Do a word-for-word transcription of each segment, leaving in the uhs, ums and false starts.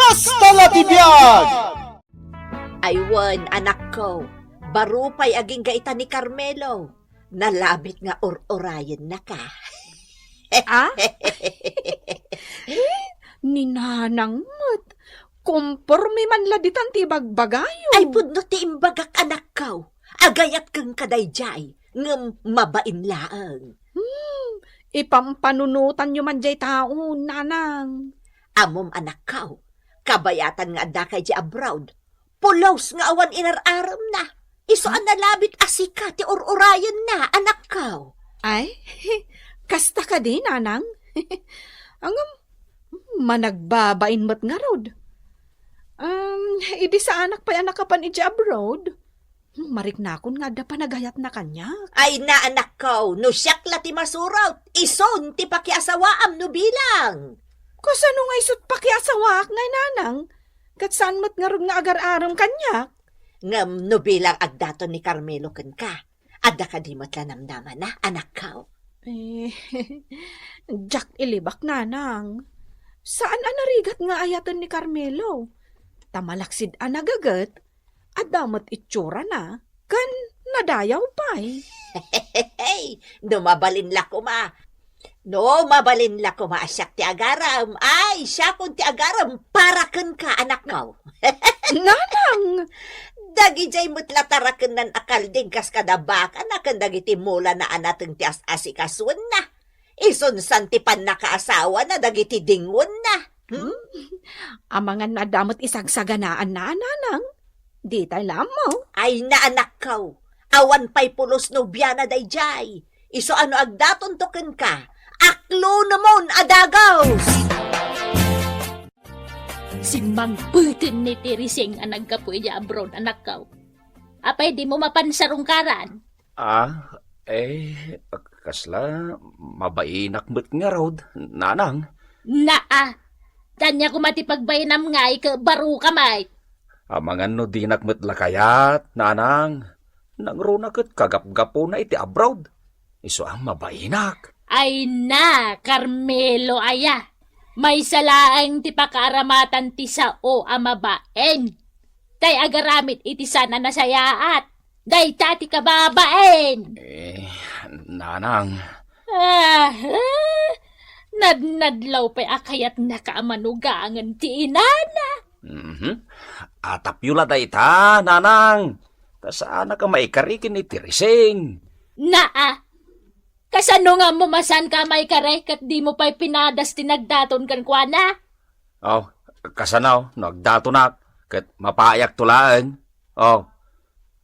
Kasta la ti biag! Ay wen, anakko, baro pay agingga ita ni Carmelo. Nalabit nga ur-urayennaka. Ah? Eh, ni Nanang met. Komporme man la ditan ti ibagbagayo. Ay, pudno ti imbagak, anakko. Agayat kenka daydiay, ngem mabain laeng. Hmm, ipampanunotanyo man diay tao, Nanang. Ammom, anakko, kabayatan nga addaka idiay abroad. Pulos nga awan inar-aremna. Isu a nalabit a sika ti ur-urayenna, anakko. Ay, kasta kadi, Nanang? Ngem, managbabain met ngarud. Um, idi saanak pay a nakapan idiay abroad, mariknakon nga adda panagayatna kaniak. Ay na, anakko, no siak la ti masurot, isun ti pakiasawaam no bilang. Kasano nga isut pakiasawaak ngay, Nanang? Ket saan met ngarud nga agar-arem kaniak? Ngem no bilang agdaton ni Carmelo kenka, adda kadi met la namnamana, anakko? Eh, diak ilibak, Nanang. Saan a narigat nga ayaten ni Carmelo. Ta malaksid a nagaget, adda met itsurana, ken nadayaw pay. Hey, no mabalin la koma. No mabalin la koma a siak ti agarem. Ay, siakon ti agarem para kenka, anakko. Nanang! Dagidiay met la tarakennan a kalding kas kada bakana ken dagiti mulana a nateng ti as-asikasuenna. Isunsan ti pannakaasawana dagiti dingonda. Hmm? Amangan no adda met isagsaganaanna, Nanang. Ditay la ammo. Ay na, anakko. Awan pay pulos no biana daydiay. Isu a no agdatonto kenka, aklunomon a dagus! Simmangpeten ni Tereseng a naggapu idiay abroad, anakko. Apay dimo mapan sarungkaran? Ah, eh, kasla, mabainak met ngarud, Nanang. Naa, ania koma ti pagbainam ngay ket baroka met. Amangan no dinak met la kayat, Nanang. Nangruna ket kagapgapuna iti abroad. Isu a mabainak. Ay na, Carmelo aya. Maysa laeng ti pakaaramatan ti sao a mabain. Tay agaramid iti saan a nasayaat. Dayta ti kababain. Eh, Nanang. Ah, nadnadlaw pay a kayatnaka a manugangen ti inana. Mhm. Atapyo la dayta, Nanang. Ta saanak a maikari ken ni Tereseng. Naa, kasano nga ammo a saanka a maikari ket dimo pay pinadas ti nagdaton kenkuana? Aw, kasano, no agdatonak, ket mapaayakto laeng? Aw.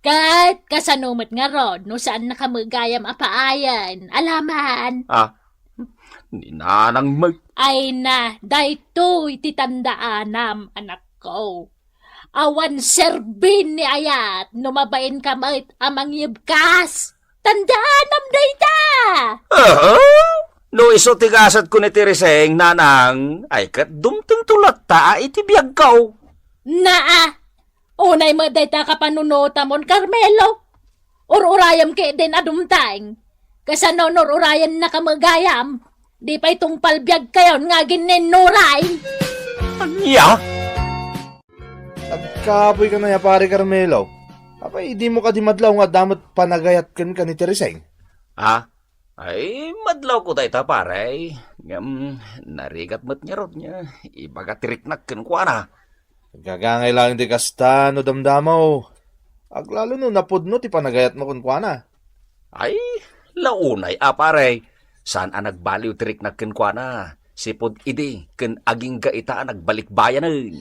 Ket kasano met ngarud, no saannaka met gayam a paayen, alaman? Ah, ni Nanang met. Ay na, daytoy ti tandaanam, anakko. Awan serbin ni ayat no mabainka met a mangyebkas. Tandaanam dayta! Aha! No isu ti gasatko ni Tereseng, Nanang, ay ket dumtengto latta a iti biagko. Naa! Unay met dayta kapanunotamon, Carmelo. Ur-urayam ketdin a dumteng. Kasano no ur-urayannaka met gayam? Di pay tungpal biagkayon nga aginninnuray. Ania? Agkapoyka aya, Pare Carmelo. Apay, dimo kadi madlaw nga adda met panagayat kenka ni Tereseng? Ah? Ay, madlawko dayta, pare. Ngem, narigat met ngarud nga ibaga ti riknak kenkuana. Agagangay laeng ti kasta no damdamaw. Aglalo no napudno ti panagayatmo kenkuana. Ay, launay a, pare. Saan a nagbaliw ti riknak kenkuana. Sipud idi ken agingga ita a nagbalikbayanen.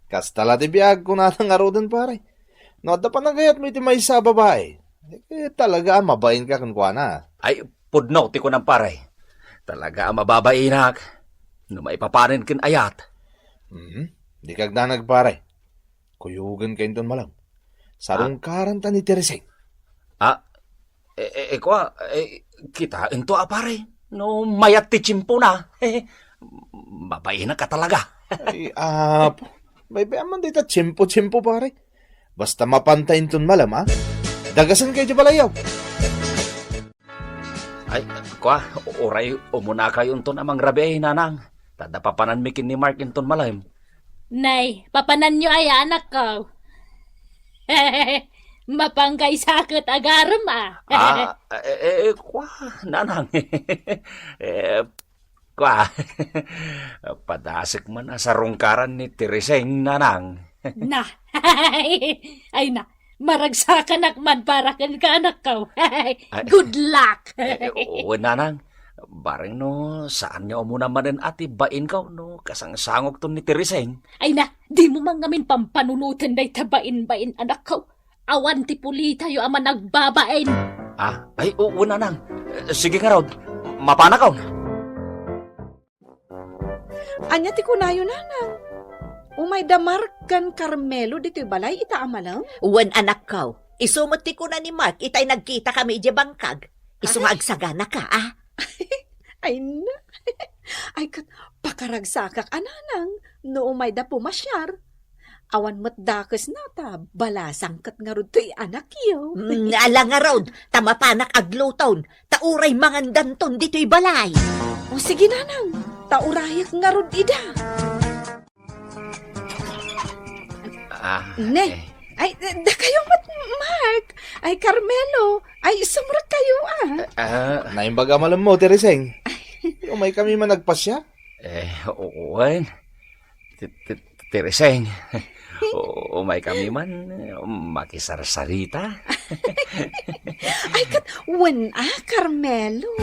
Kasta la ti biag, kunana ngaruden, pare. No adda panagayatmo iti maysa a babai, eh, talaga a mabainka kenkuana. Ay, pudno ti kunam, pare. Talaga a mababainak no maipapanen ken ayat. Mhm. Dika agdanag, pare. Kuyogenka inton malem. Sarungkaranta ni Tereseng. Ah, eh, eh, eh, kua, eh, kitaento a, pare. No mayat ti tiempona, eh, mabainak a talaga. Ay, apo. Baybay-am man dayta tiempo-tiempo, pare. Basta mapanta inton malem, ah. Dagasenka idiay balayyo. Ay, kua, uray umunakayonton a mangrabii, Nanang. Ta adda papananmi ken ni Mark inton malem. Nay, papananyo aya, anakko? Mapanggaysa ket agarem, a. Ah, eh, eh, eh, kwa, nanang. Eh, kwa, padasek man a sarungkaran ni Tereseng, nanang. Na, ay na, maragsakanak man para kenka, anakko. Ay. Good luck. Eh, eh, oo, nanang. Bareng no, saan nga umuna manen a ti bainko no kasangsangokton ni Tereseng. Ay na, dimo man ngamin pampanunoten dayta bain-bain, anakko. Awan ti pulitayo a managbabain. Ah, ay, oo, nanang. Eh, sige ngarud, mapanakon. Ania ti kunayo, nanang? Umay da Mark ken Carmelo ditoy balay ita a malem? Wen, anakko. Isu met ti kuna ni Mark itay nagkitakami idiay bangkag. Isu nga Ay. Agsaganaka, a. Ay na. Ay, ket pakaragsakak a, nanang, no umay da pumasiar. Awan met dakesna ta balasang ket ngarud toy anakyo. Mm, ala ngarud, ta mapanak agluton, ta uray mangandanton ditoy balay. O sige, nanang, ta urayak ngarud ida. Ah, Ne. Eh. Ay, dakayo met, Mark. Ay, Carmelo. Ay, sumrekkayo, a. Ah. Naimbag a malemmo, Tereseng. Umaykami man agpasiar? Eh, wen. Ti-, ti-, Tereseng. U-, umaykami man, makisarsarita. Ay, ket wen a, Carmelo.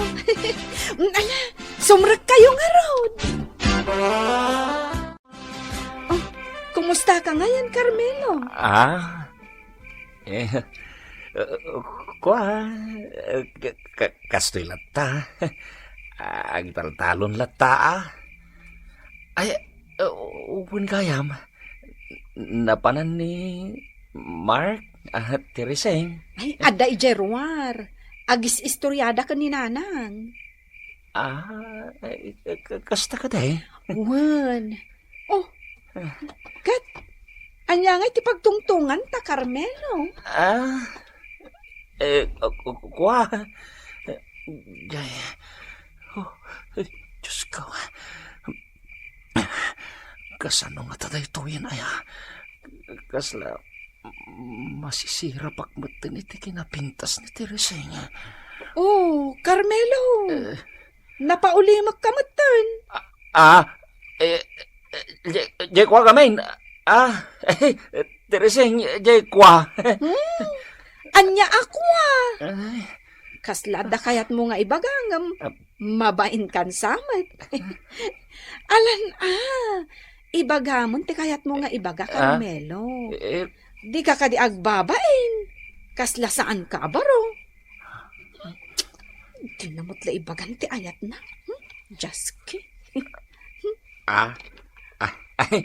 Ala, sumrekkayo ngarud. Oh, kumusta ka ngayon, Carmelo? Ah, eh, uh, kwa, uh, ka-, ka-, kastoy latta. Agtaltalon latta, a. Ay, uh, wen gayam, napanan ni Mark, ah, Tereseng. Ay, adda idiay ruar. Agis-istoriada ken ni Nanang. Ah, eh, ka-, kasta kadi? Wen. Oh, ket, ania ngay ti pagtungtunganta, Carmelo? Ah, eh, ku-, ku-, kwa? Eh, jay, oh, eh, Diyos ko. Kasano nga ta daytoyen aya? Kasla, masisirapak metten iti kinapintas ni Tereseng. Oh, Carmelo! Eh. Napaulimek ka metten. Ah, eh, eh, jay, jay kwa gamin. Ah, Tereseng, jay kwa. Hmm? Ania a kwa? Ay. Kasla adda kayatmo nga ibaga ngem Ah. mabain kan sa met. Alan, ah, ibagamon ti kayatmo nga ibaga, Ah. Carmelo. Eh. Dika kadi agbabain. Kasla saan ka a baro. Dina met la ibagan ti ayatna. Hmm? Jaski. Ah, ah, ay,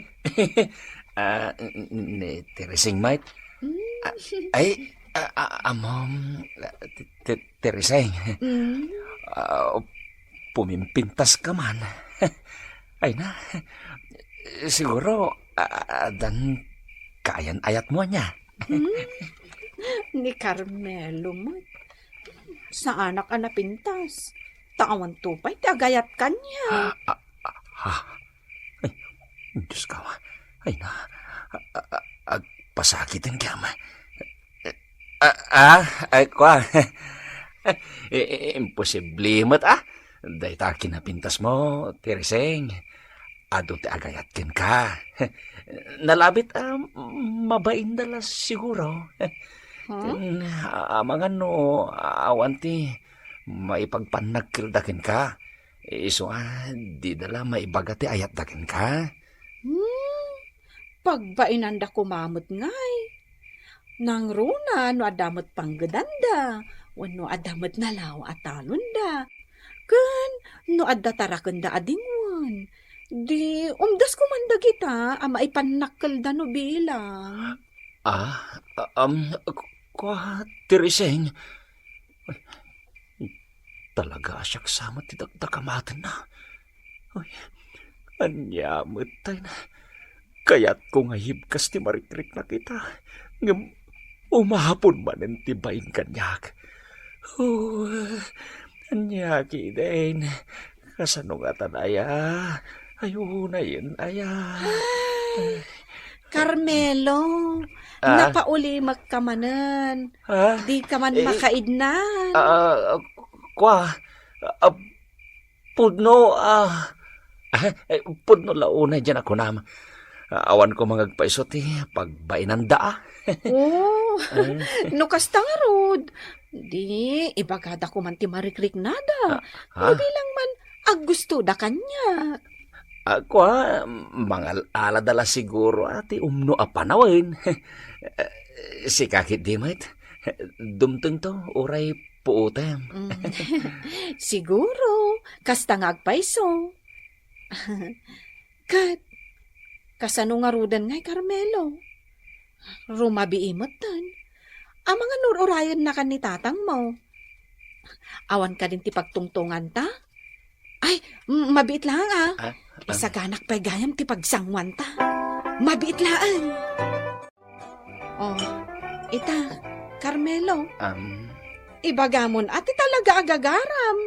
ah, n-, n-, ni Tereseng met. Hmm. Ah, ay, ah, ah, amom, ah, Te-, Te-, Tereseng. Hmm. Ah, pumimpintas ka man. Ay na, siguro, ah, addan kayan ayatmo ania. Hmm. Ni Carmelo met. Saanak a napintas. Ta awan to pay ti agayat kaniak. Ah, ah, ah, ah. Ay, Diyos ko. Ay na, a-, a-, a-, agpasakiten kayam. Ah, ah, ay, kwa. I-, i-, imposible met, ah. Dayta kinapintas mo, Tereseng. Adu ti agayat kenka. Nalabit a mabain da la siguro. Huh? Amangan no awan ti maipagpannagkelda kenka. Isu a, dida la maibaga ti ayatda kenka. Hmm, pagbainanda koma met ngay. Nangruna no adda met panggedanda, wenno adda met nalawa a talonda, ken no adda tarakenda a dingwen, di umdas koman dagita a maipannakkelda no bilang. Ah, um, kua, Tereseng. Talaga a siak sa met ti dakdakamatenna. Ay, ania met tay na? Kayatko nga ibkas ti marikriknak ita, ngem umapon manen ti bain kaniak. Oh, ania ketdin? Kasano ngatan aya? Ay, unayen aya? Carmelo, Ah? Napaulimek ka manen. Ah? Di ka man Eh, makaidnan. Ah, kua, ah, pudno, ah, ah, eh, pudno la unay diyan a kunam. Ah, awan ko mangagpaiso ti pagbainanda, ah. Oh, Eh. No kasta ngarud, di ibagada ko man ti marikriknada. Ah, ah? No bilang man, aggustoda kaniak. Ah, kua, mangal-alada la siguro a ti umno a panawen. Sika ketdi met. Dumtengto, uray puotem. Mm. Siguro, kasta nga agpayso. Ket, kasano ngaruden ngay, Carmelo? Rumabii metten. Amangan ur-urayennakan ni tatangmo. Awan kadin ti pagtungtunganta? Ay, m-, mabiit laeng, ah. Ah, ah. Isaganak pay gayam ti pagsanguanta. Mabiit laeng. Oh, ita, Carmelo. Am. Ibagamon a ti talaga a gagaram.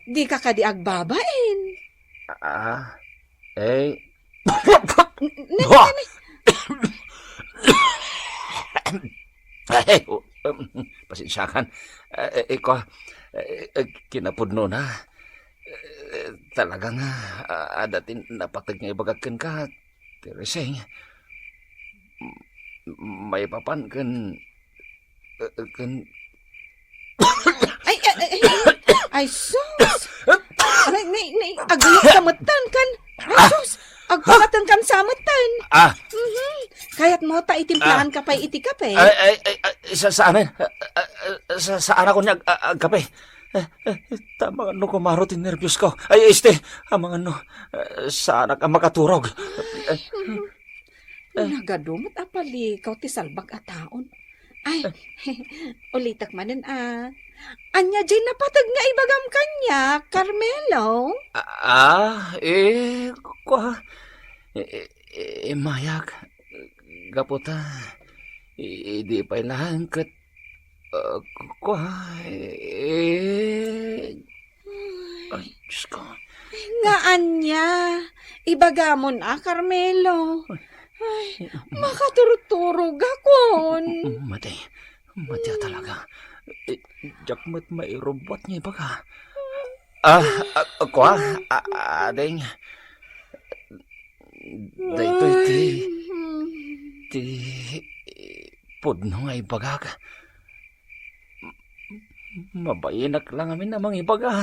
Dika kadi agbabain? Ah, eh. N-, n-, Bah! n-, Eh, oh, um, pasensiakan. Eh, eh, kua, eh, eh, kinapudnona. Eh, talaga nga, ah, adda ti napateg nga ibagak kenka, Tereseng. M-, maipapan ken, eh, ken Ay, ay, ay, ay, ay, sus! Ay, nay, nay, aguyok ka metten kan. Ay, sus! Agpakaten kan sa metten. Ah. Mhm. Kayatmo ta itimplaanka pay iti kape? Ay, ay, ay, ay, sa-, saan, eh? Ah, ah, sa-, saan ako niya ag-, ag-, agkape? Eh, eh, ta amangan no kumaro ti nerbios ko. Ay, este, amangan no, eh, saanak a makaturog. Eh, eh. Nagadu met a palikaw ti salbag a taon. Ay, ulitek manen a. Ania diay napateg nga ibagam kaniak, Carmelo? Ah, eh, kua, eh, eh, immayak, gapu ta, i-, idi pay laeng ket, ah, kua, eh, ay, Diyos ko. Nga ania? Ibagamon a, Carmelo. Ay, makaturturogakon. Mati. Mati a talaga. Eh, diak met mairubbuat nga ibaga. Ah, ah, kua, ah, ading. Daytoy ti, ti pudno nga ibagak. Mabainak la ngamin a mangibaga.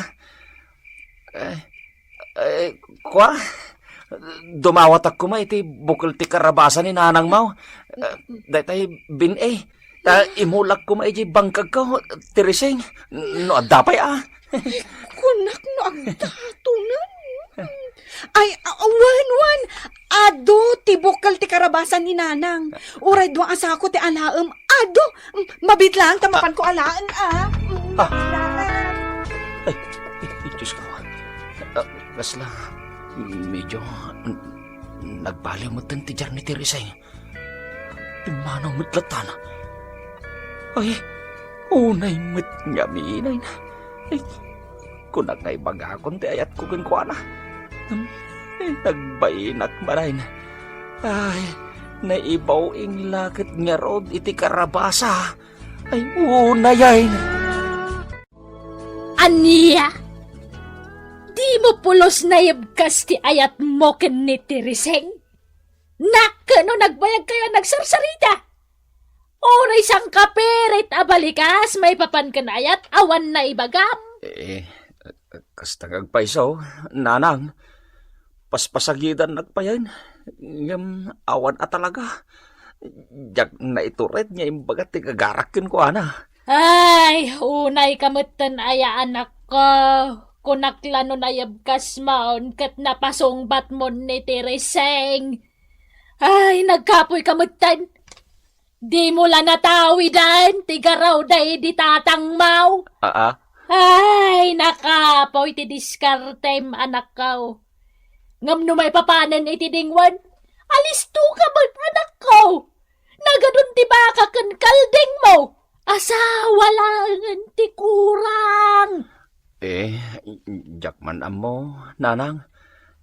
Eh, eh, kua, dumawatak koma iti bukel ti karabasa ni nanangmo. Eh, daytay bin-i. Ta imulak koma idiay bangkagko, Tereseng. No adda pay a. Kunak no agdatonen. Ay, a-, wen, wen. Adu ti bukel ti karabasa ni nanang. Uray dua a sako ti alaem. Adu, m-, mabiit laeng ta mapanko alaen, ah. Ah. Ay, ay, Diyos ko. Ah, kasla, medyo, n-, nagbaliw met ti jar ni Tereseng. Pimmanaw met latta. Ay, unay met ngamin. Ay, kunak nga ibagakon ti ayatko kenkuana. Ay, nagbainak manen. Ay, naibaw-ing la ket ngarud iti karabasa. Ay, unay ay. Ania? Dimo pulos naibkas ti ayatmo ken ni Tereseng? Nakano nagbayagkayo a nagsarsarita? Uray sangkapirit a balikas maipapan ken ayat awan naibagam? Eh, kasta nga agpayso, nanang. Paspasagidannak payen, ngem awan a talaga. Diak naitured nga imbaga ti gagarak kenkuana. Ay, unay ka metten aya, anakko. Kunak la no naibkasmon ket napasungbatmon ni Tereseng. Ay, nagkapoy ka metten. Dimo la natawiden ti garaw daydi tatangmo. Aa? Ay, nakapoy ti diskartem, anakko. Ngem no maipapanen iti dingwen, alisto ka met, anakko. Nagadun ti baka ken kaldingmo. Asawa laengen ti kurang. Eh, diak man ammo, nanang.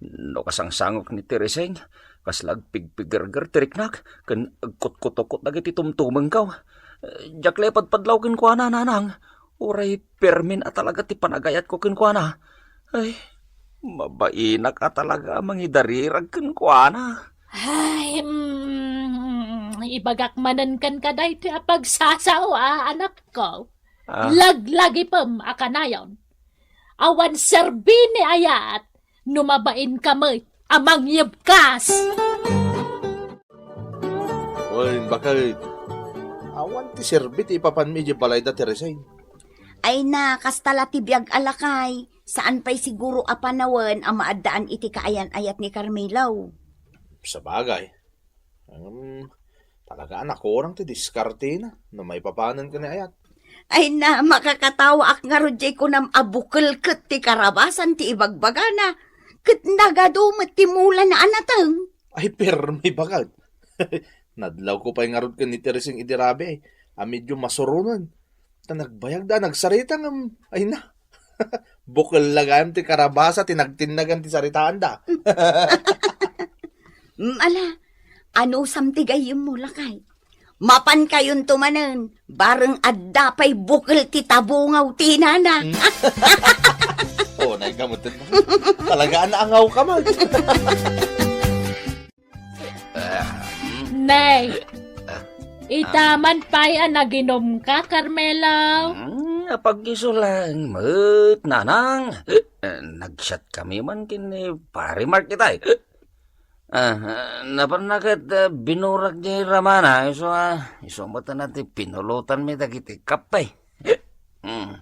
No kasangsangok ni Tereseng, Kasla agpigpigerger ti riknak ken agkutkutokot dagiti tumtumengko. Eh, diak la ipadpadlaw kenkuana, nanang. Uray permin a talaga ti panagayatko kenkuana. Ay, mabainak a talaga a mangidarirag kenkuana. Ay, mm, ibagak manen kenka daytoy a pagsasao, a, anakko. Ah. Laglagipem a kanayon. Awan serbi ni ayat no mabainka met a mangyebkas. Oy, bakit? Awan ti serbi ti ipapanmi idiay balayda, Tereseng. Ay na, kasta la ti biag a lakay. Saan pay siguro a panawen a maaddaan iti kaayan-ayat ni Carmelo. Sabagay. Ngem, talaga a nakurang ti diskartena no maipapanen ken ni ayat. Ay na, makakatawaak ngarud diay kunam a bukel ket ti karabasan ti ibagbagana, ket nagadu met ti mulana a nateng. Ay, permi, bakit? Nadlawko pay ngarud ken ni Tereseng idi rabii a medio masuronen. Ta nagbayagda a nagsarita ngem, ay na. Bukel la gayam ti karabasa ti nagtinnagan ti saritaanda. Mm, ala, anusam ti gayyemmo, lakay? Mapankayonto manen, bareng adda pay bukel ti tabungaw ti inana. Hmm. Unay ka met. Talaga a naangawka met. Ah, mm. Nay, ah, ita ah. Man pay a naginumka, Carmelo? Hmm, apag-isu laeng met, nanang. Eh, nagsiatkami man ken ni Pare Mark itay. Ah, ah, napanna ket, ah, binurak diay ramana, isu, ah, isu met a ti pinulotanmi dagiti kape. Mm.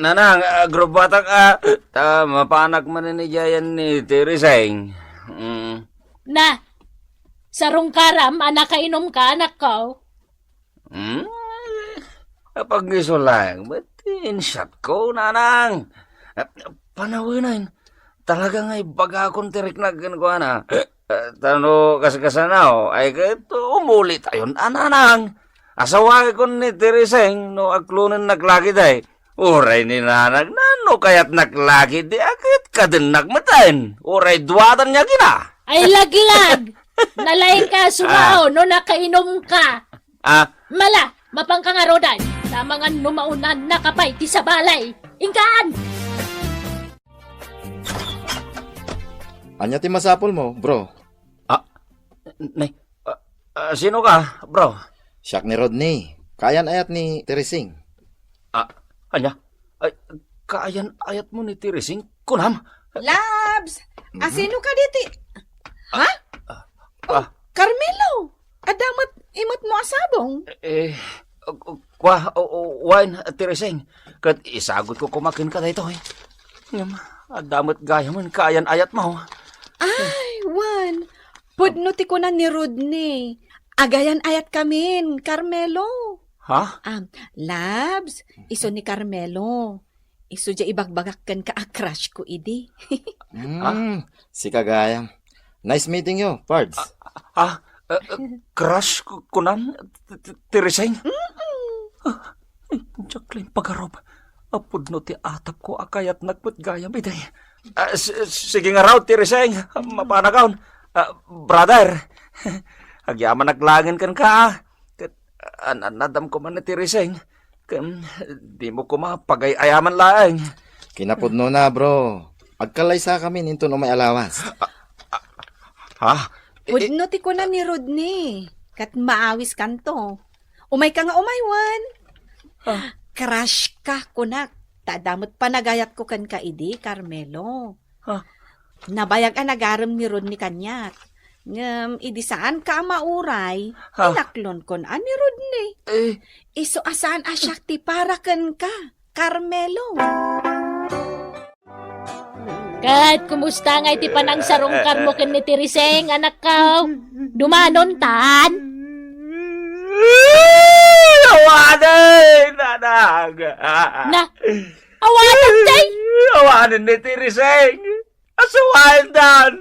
Nanang, agrubbatak, ah, ta mapanak manen idiay ni Tereseng. Mm. Na, sarungkaram a nakainumka, anakko? Mm. Apag-isu laeng met ti insiatko, nanang. Ah, panawen, talaga nga ibagakon ti riknak kenkuana. Eh, ta no kaskasano, ay ket umulitayon a, nanang. Asawakon ni Tereseng no aklonennak lagi, day. Uray ni nanang, no kayatnak lagi, di a ket kadennak metten. Uray duadan nga kina. Ay, laglag! Nalaingka a sumao no nakainumka. Ah. Mala, mapanka ngaruden. Amangan no maunannaka pay ti sabali. Inkaan! Ania ti masapulmo, bro? Ah, nay, ah, ah, sino ka, bro? Siak ni Rodney. Kaayan-ayat ni Tereseng. Ah, ania? Ay, kaayan-ayatmo ni Tereseng, kunam? Labs! Mhm. Asino ka diti? Ha? Ah, ah. Oh, Carmelo! Adda met imetmo a sabong? Eh, eh, kua, o, o, wen, Tereseng, ket isagutko koma kenka daytoy. Ngem, adda met gayamen kaayan-ayatmo. Ay, wen, pudno ti kuna ni Rodney. Agayan-ayatkamin, Carmelo. Ha? Ah, Labs, isu ni Carmelo. Isu diay ibagbagak kenka a crush ko idi. Mm, sika gayam. Nice meeting you, Pards. Ah, ah, ah, crush ko, kunam, T-, T-, Tereseng? Mm-mm. Ah, ay, diak la impagarup. Pudno ti atapko a kayatnak met gayam idi. Ah, s-, s-, sige ngarud, Tereseng. Mapanakon. Ah, brother, agyamanak laengen kenka, ah. Ket, ah, an-annadam koma ni Tereseng. Ken, dimo koma pagay-ayaman laeng. Kinapudnona, bro. Agkalaysakamin inton umay a lawas. Ah, ah, ha? Eh, eh. Pudno ti kuna ni Rodney. Ket maawiskanto. Umayka nga umay wen. Ah. Crush ka, kunak. Ta adda met panagayatko kenka idi, Carmelo. Ha? Nabayag a nagarem ni Rodney kaniak. Ngem idi saanka a mauray, ha? Inaklonkon a ni Rodney. Eh. Isu a saan a siak ti para kenka, Carmelo. Ket kumusta ngay ti panangsarungkarmo ken ni Tereseng, anakko? Dumanontan? Awanen, nanang. Na, awanen, tay? Awanen ni Tereseng. Asawaendan.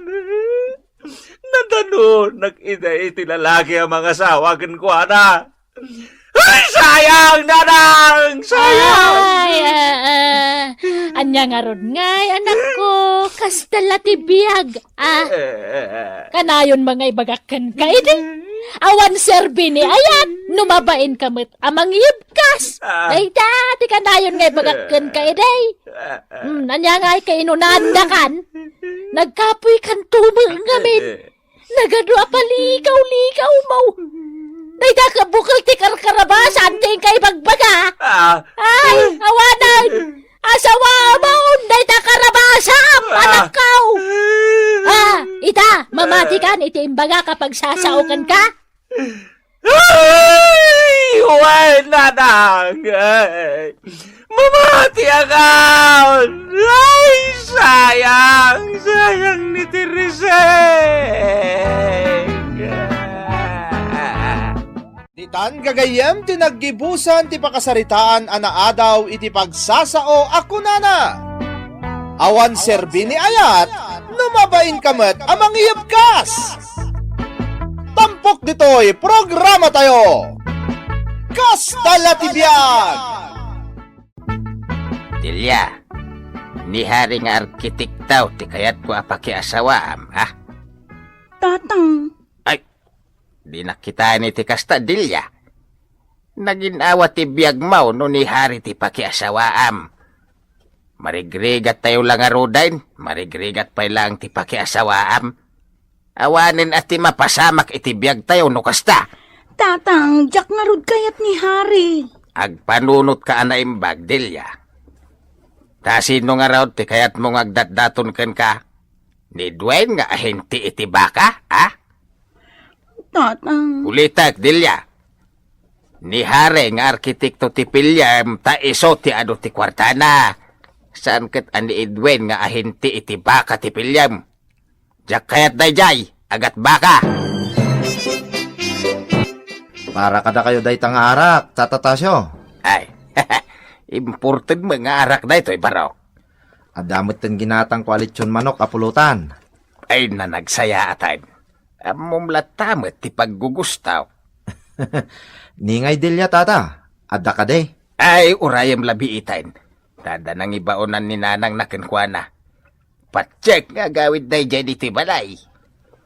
Nadanonak ida iti lalaki a mangasawa kenkuana. Ay, sayang, Nanang! Sayang! Ay, ah, ah. Ania ngarud ngay, anakko? Kasta la ti biag, ah. Eh. Kanayon nga ibagak kenka idi. Awan serbi ni ayat, no mabain ka met a mangibkas. Ah. Dayta, ti kanayon nga ibagak kenka idi. Ah, ah. Hmm, ania ngay kainunandakan? Nagkapuy kan tubo ngamin. Eh, eh. Nagadu a palikaw-likaw mo. Dayta ket bukel ti karkarabasan ti inka ibagbaga. Ah. Ay, awanen! Asawamon dayta karabasam, ah, anakko! Ah, ita, mamati kan iti imbagak a pagsasao kenka? Ay! Wen, Nanang! Ay! Mamati a kaon! Ay, sayang! Sayang ni Tereseng! Ditan gagayyem ti naggibusan ti pakasaritaan a naadaw iti pagsasao a kunana, "Awan serbi ni ayat no mabain ka met a mangiyebkas." Tampok ditoy programa tayo. Kasta la ti biag! Delia, ni Hari nga arkitekto ti kayatko a pakiasawaam, ha? Tatang. Ay, dinak kitaen iti kasta, Delia. Nagin-awa ti biagmo no ni Hari ti pakiasawaam. Marigrigat tayo la ngaruden, marigrigat pay laeng ti pakiasawaam. Awanen a ti mapasamak iti biag tayo no kasta. Tatang, diak ngarud kayat ni Hari. Agpanunotka a naimbag, Delia. Ta sino ngarud ti kayatmo nga agdatdaton kenka? Ni Dwayne nga ahinti iti baka, ha? Tatang. Ulitek, Delia. Ni Hari nga arkitekto ti piliem ta isu ti adu ti kuartana. Saan ket a ni Edwin nga ahinti iti baka ti piliem. Diak kayat daydiay, agat baka. Para kadakayo dayta nga arak, Tata Tasio. Ay, imported met nga arak daytoy, Barok. Adda met ten ginatangko a lechon manok a pulutan. Ay, nanagsayaatan. Ammom latta met ti paggugustok. Ni ngay Delia, Tata, adda kadi? Ay, urayem la biiten. Ta adda nangibaonan ni nanangna kenkuana. Patiek nga agawid daydiay ditoy balay.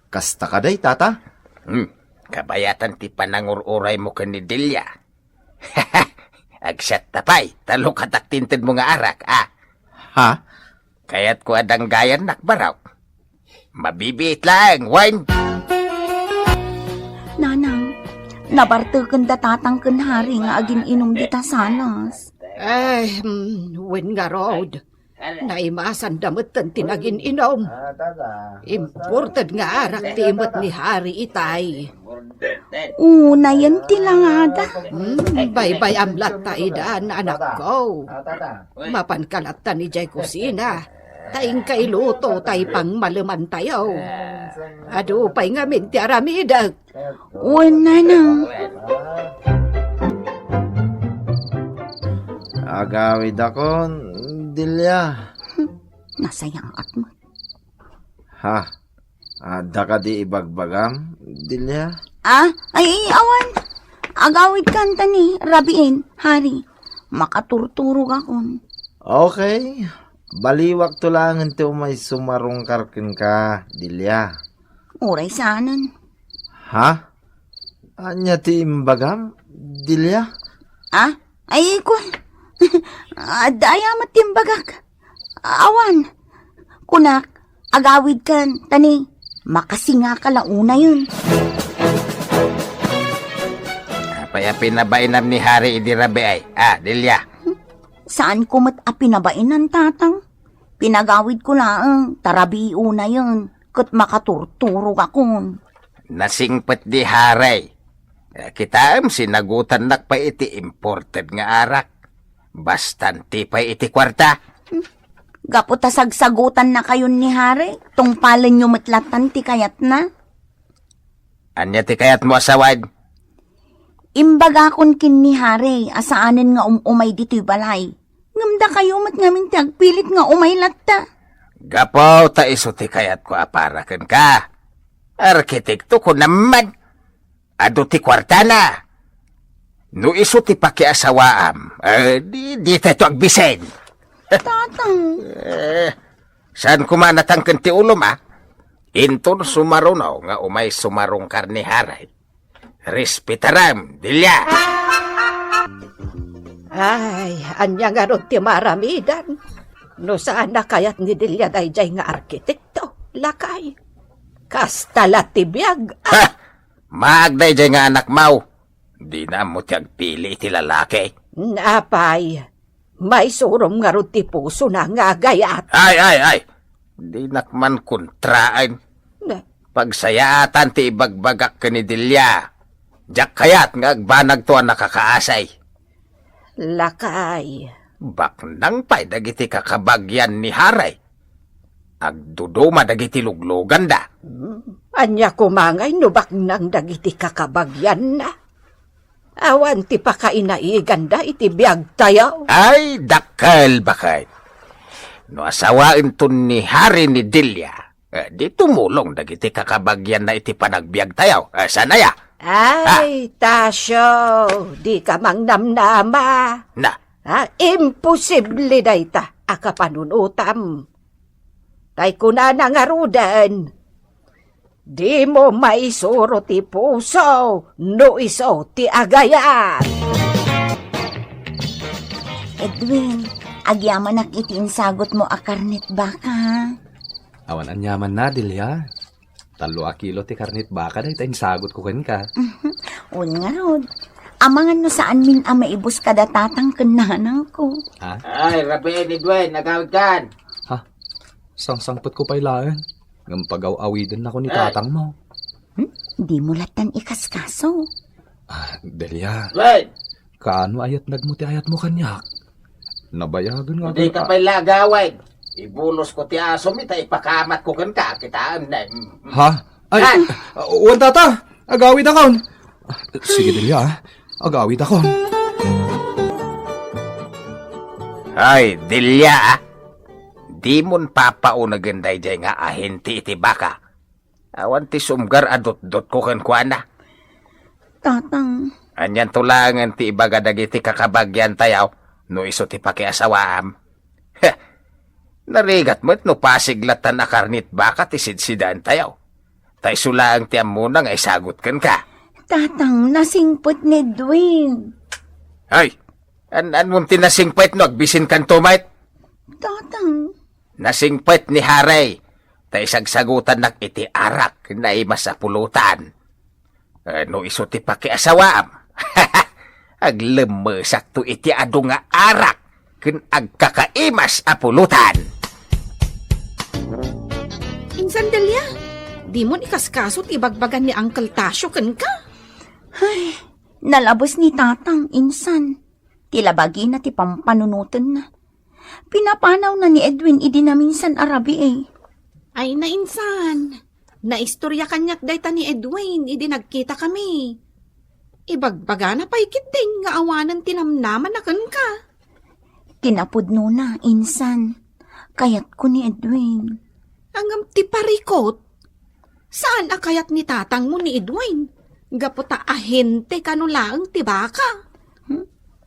Kasta kadi, Tata? Hmm, kabayatan ti panangur-uraymo ken ni Delia. Agsiatta pay, ta lukatak ti intedmo nga arak, a? Ha? Kayatko a danggayannak, Barok. Mabibiit laeng, wen? Nanang, nabarteken da Tatang ken Hari nga agin-inum dita sanas. Ay, mm, wen ngarud. Naimasanda metten ti nagin-inum. Imported nga arak ti imet ni Hari itay. Unayen ti langada. Hmm, baybay-am latta idan, anakko. Mapanka latta idiay kusina. Ta inka iluto tay pangmalemantayo. Adu pay ngamin ti aramidek. Wen, nanang. Agawidakon, Delia. Nasayaat met. Ha? Adda kadi ibagbagam, Delia? Ah? Ay, ay, awan. Agawidkan ta ni rabiin, Hari. Makaturturogakon. Okay. Baliwakto laengen ti umay sumarungkar kenka, Delia. Uray saanen. Ha? Ania ti imbagam, Delia? Ah? Ay, kun. Adda aya met ti imbagak. Awan. Kunak, agawidkan, ta ni, makasingaka la unayen. Apay a pinabainam ni Hari idi rabii, a, Delia? Saanko met a pinabainan, Tatang. Pinagawidko laeng, ta rabii unayen, ket makaturturogakon. Nasingpet ni Hari. Eh, kitaem, sinagutannak pay iti imported nga arak. Bastanti pay iti kuarta. Hmm. Gapu ta sagsagutannakayon ni Hari, tungpalenyo met lattan ti kayatna. Ania ti kayatmo a sawen? Imbagakon ken ni Hari a saanen nga um-umay ditoy balay. Ngem dakayo met ngamin ti agpilit nga umay latta. Gapu ta isu ti kayatko a para kenka. Arkitekto ko naman. Adu ti kuartana. No isu ti pakiasawaam, eh, di, di tayo agbisin. Tatang. Eh, saan kumanatang ken ti ulom, ah? Inton sumaruno nga umay sumarungkar ni Haray. Respetaram, Delia! Ay, ania ngarud ti maaramidan? No saan a kayat ni Delia daydiay nga arkitekto, lakay. Kasta la ti biag, ah! Ha! Maag daydiay nga anakmaw. Dina ammo ti agpili iti lalaki. Apay, maisurom ngarud ti pusona nga agayat. Ay, ay, ay! Dinak man kontraen. Na. Pagsayaatan ti ibagbagak ken ni Delia. Diak kayat nga agbanagto a nakakaasay. Lakay. Baknang pay dagiti kakabagian ni Haray. Agduduma dagiti lugluganda. Hmm. Ania koma ngay no baknang dagiti kakabagianna? Awan ti pakainaiganda iti biagtayo. Ay, dakkel, baket. No asawaenton ni Haray ni Delia, eh, di tumulong dagiti kakabagianna iti panagbiagtayo. Eh, saan aya? Ay, Tasyo, dika mangnamnama. Na. Ha? Imposible dayta a kapanunotam. Tay kunana ngaruden, dimo maisuro ti puso no isu ti agayat. Edwin, agyamanak iti insagutmo a karnet baka. Awan aniamanna, Delia. Tallo a kilo ti karnet baka dayta insagutko kenka. Mhm. Wen ngarud, amangan no saanmin a maibus kada tatang ken nanangko. Ha? Ay, rabii ni Dwayne, agawidkan. Ha? Sangsangpetko pay laeng. Ngem pagaw-awidennako ni Ay. tatangmo. Hmm? Dimo lattan ikaskaso. Ah, Dwayne! Kaano ayat nagmo ti ayatmo kaniak? Nabayagen nga Dika agay-, pay la agawid. Ibulosko ti asomi ta ipakamatko kenka, kitaem na. Ha? Ay, Ay! uh, wen tata, agawidakon. Sige, Delia, ah. Agawidakon. Ay, Delia, ah. Dimon papaunegen daydiay nga ahente iti baka. Awan ti sumgar a dutdotko kenkuana. Tatang. Anianto laengen ti ibaga dagiti kakabagiantayo no isu ti pakiasawaam? Heh! Narigat met no pasig lattan a karnet baka ti sidsidaentayo. Ta isu laeng ti ammona nga isagut kenka. Tatang, nasingpet ni Edwin. Ay! An-, anmon ti nasingpet no agbisinkanto met? Tatang. Nasingpet ni Haray, ta isagsagutannak iti arak naimas a pulutan. Eh, no isu ti pakiasawaam, aglemmesakto iti adu nga arak ken agkakaimas a pulutan. Insan, Delia, dimon ikaskaso ti ibagbagan ni Uncle Tasyo kenka? Ay, nalabes ni Tatang, insan. Ti labagina ti pampanunotenna. Pinapanawna ni Edwin idi naminsan a rabii. Ay, nainsan. Naistorya kaniak dayta ni Edwin idi nagkitakami. Ibagbagana pay ketdin nga awanen ti namnamana kenka. Kinapudnona, insan. Kayatko ni Edwin. Ngem ti parikut, saan a kayat ni tatangmo ni Edwin, gapu ta ahente kano laeng ti baka. Hmm?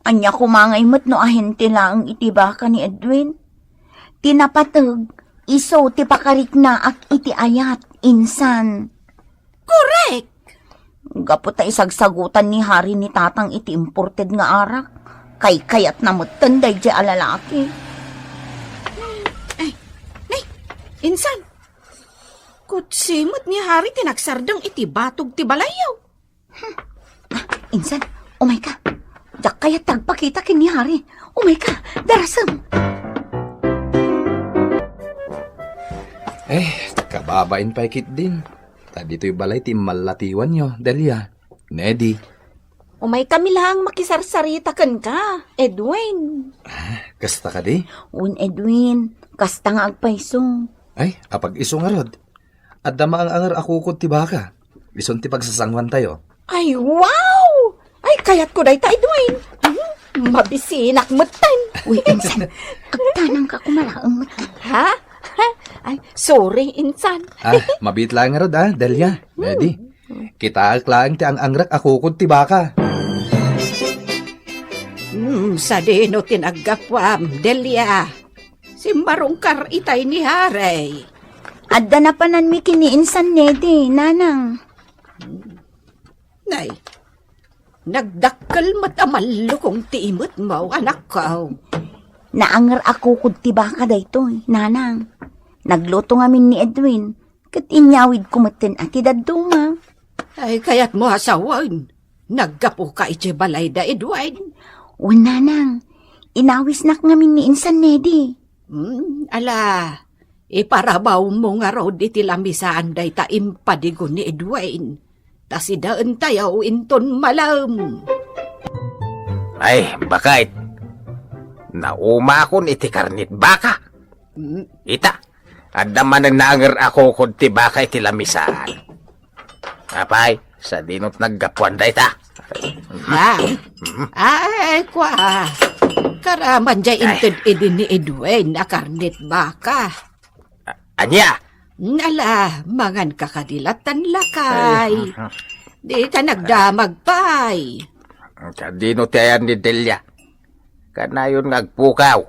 Ania koma ngay met no ahente laeng iti baka ni Edwin? Ti napateg, isu ti pakariknaak iti ayat, insan. Korek! Gapu ta isagsagutan ni Hari ni Tatang iti imported nga arak, kaykayatna metten daydiay a lalaki. Ay, nay, insan, kutsi met ni Hari ti nagsardeng iti batog ti balayyo. Hmm. Ah, insan, umayka. Diak kayat ti agpakita ken ni Hari. Umayka, darasem. Eh, kababain pay ketdin. Ta ditoy balay ti immallatiwanyo, Delia. Nedi. Umaykami laeng makisarsarita kenka, Edwin. Ah, kasta kadi? Wen, Edwin, kasta nga agpayso. Ay, apag-isu ngarud. Adda maang-anger a kukod ti baka. Isun ti pagsasanguantayo. Ay, wow! Ay, kayatko dayta, Edwin. Hmm, mabisinak metten. Uy, insan, agtanangka koma laeng metten. Ha? Ay, sorry, insan. Ah, mabiit laeng ngarud, ah, Delia. Ready? Kitaek laeng ti ang-angrek a kukod ti baka. Hmm, sadino ti naggapuam, Delia? Simmarungkar itay ni Harry. Adda napananmi ken ni Insan Nedi, nanang. Nay, nagdakkel met a mallukong ti imetmo, anakko. Naanger a kukod ti baka daytoy, nanang. Nagluto ngamin ni Edwin, ket inyawidko metten a ti dadduma. Ay, kayatmo a sawen, naggapuka idiay balay da Edwin? Wen, nanang, inawisnak ngamin ni Insan Nedi. Hmm, ala, iparabawmo ngarud iti lamisaan dayta impadigo ni Edwin. Ta sidaentayo inton malem. Ay, baket. Naumakon iti karnit baka. Mm. Ita, adda manen naanger a kukod ti baka iti lamisaan. Apay, sadino ti naggapuan dayta? Ha? Mm. Ay, kua. Karaman jay Ay. Inted idi ni Edwin a karnit baka. A-, ania? Nala, mangan ka kadi lattan lakay. Ay, mhm. Di ka nagdamag pay. Kadino ti ayan ni Delia? Kanayon nga agpukaw.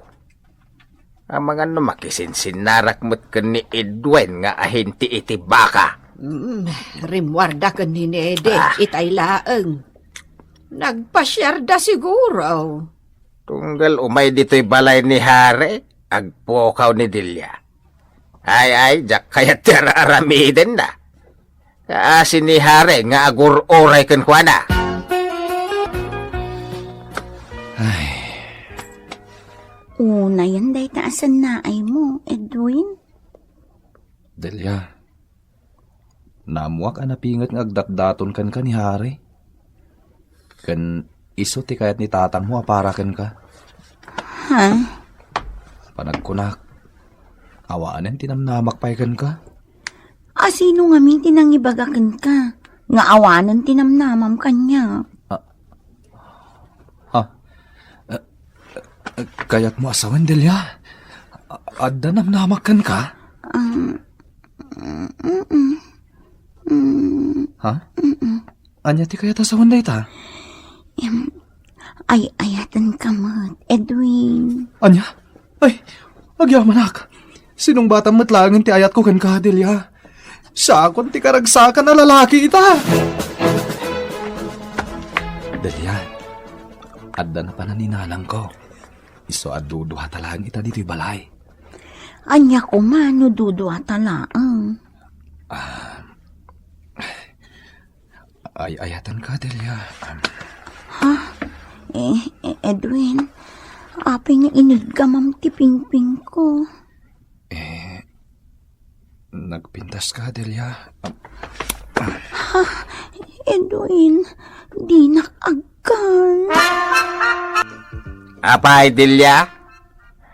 Amangan no makisinsinnarak met ken ni Edwin nga ahinti iti baka. Mm, rimmuarda ken ni Nede, Ah. itay laeng. Nagpasiarda siguro. Tunggal umay ditoy balay ni Hare, agpukaw ni Delia. Ay, ay, diak kayat ti ar-aramidenna. Kaasi ni Hare nga agur-uray kenkuana. Ay. Unayen dayta a sannaaymo, Edwin? Delia, naammoak a napinget nga agdatdaton kenka ni Hare. Ken isu ti kayat ni tatangmo a para kenka. Ha? Panagkunak, awanen ti namnamak pay kenka? A sino ngamin ti nangibaga kenka nga awanen ti namnamam kaniak? Ah. Ha? Eh, eh, kayatmo a sawen, Delia? A-, adda namnamak kenka? Um, mm, mm, mm. Ha? Mm-mm. Ania ti kayat a sawen dayta? Em, ay-ayatenka met, Edwin. Ania? Ay, agyamanak. Sinungbatam met laengen ti ayatko kenka, Delia. Siakon ti karagsakan a lalaki ita. Delia, adda napanan ni nanangko. Isu a duduata laeng ita ditoy balay. Ania koma no duduata laeng? Ah, ay-ayatenka, Delia. Ha? Eh, eh, Edwin, apay nga iniggamam ti pingpingko? Eh, nagpintaska, Delia. Ha? Edwin, dinak agkan. Apay, Delia?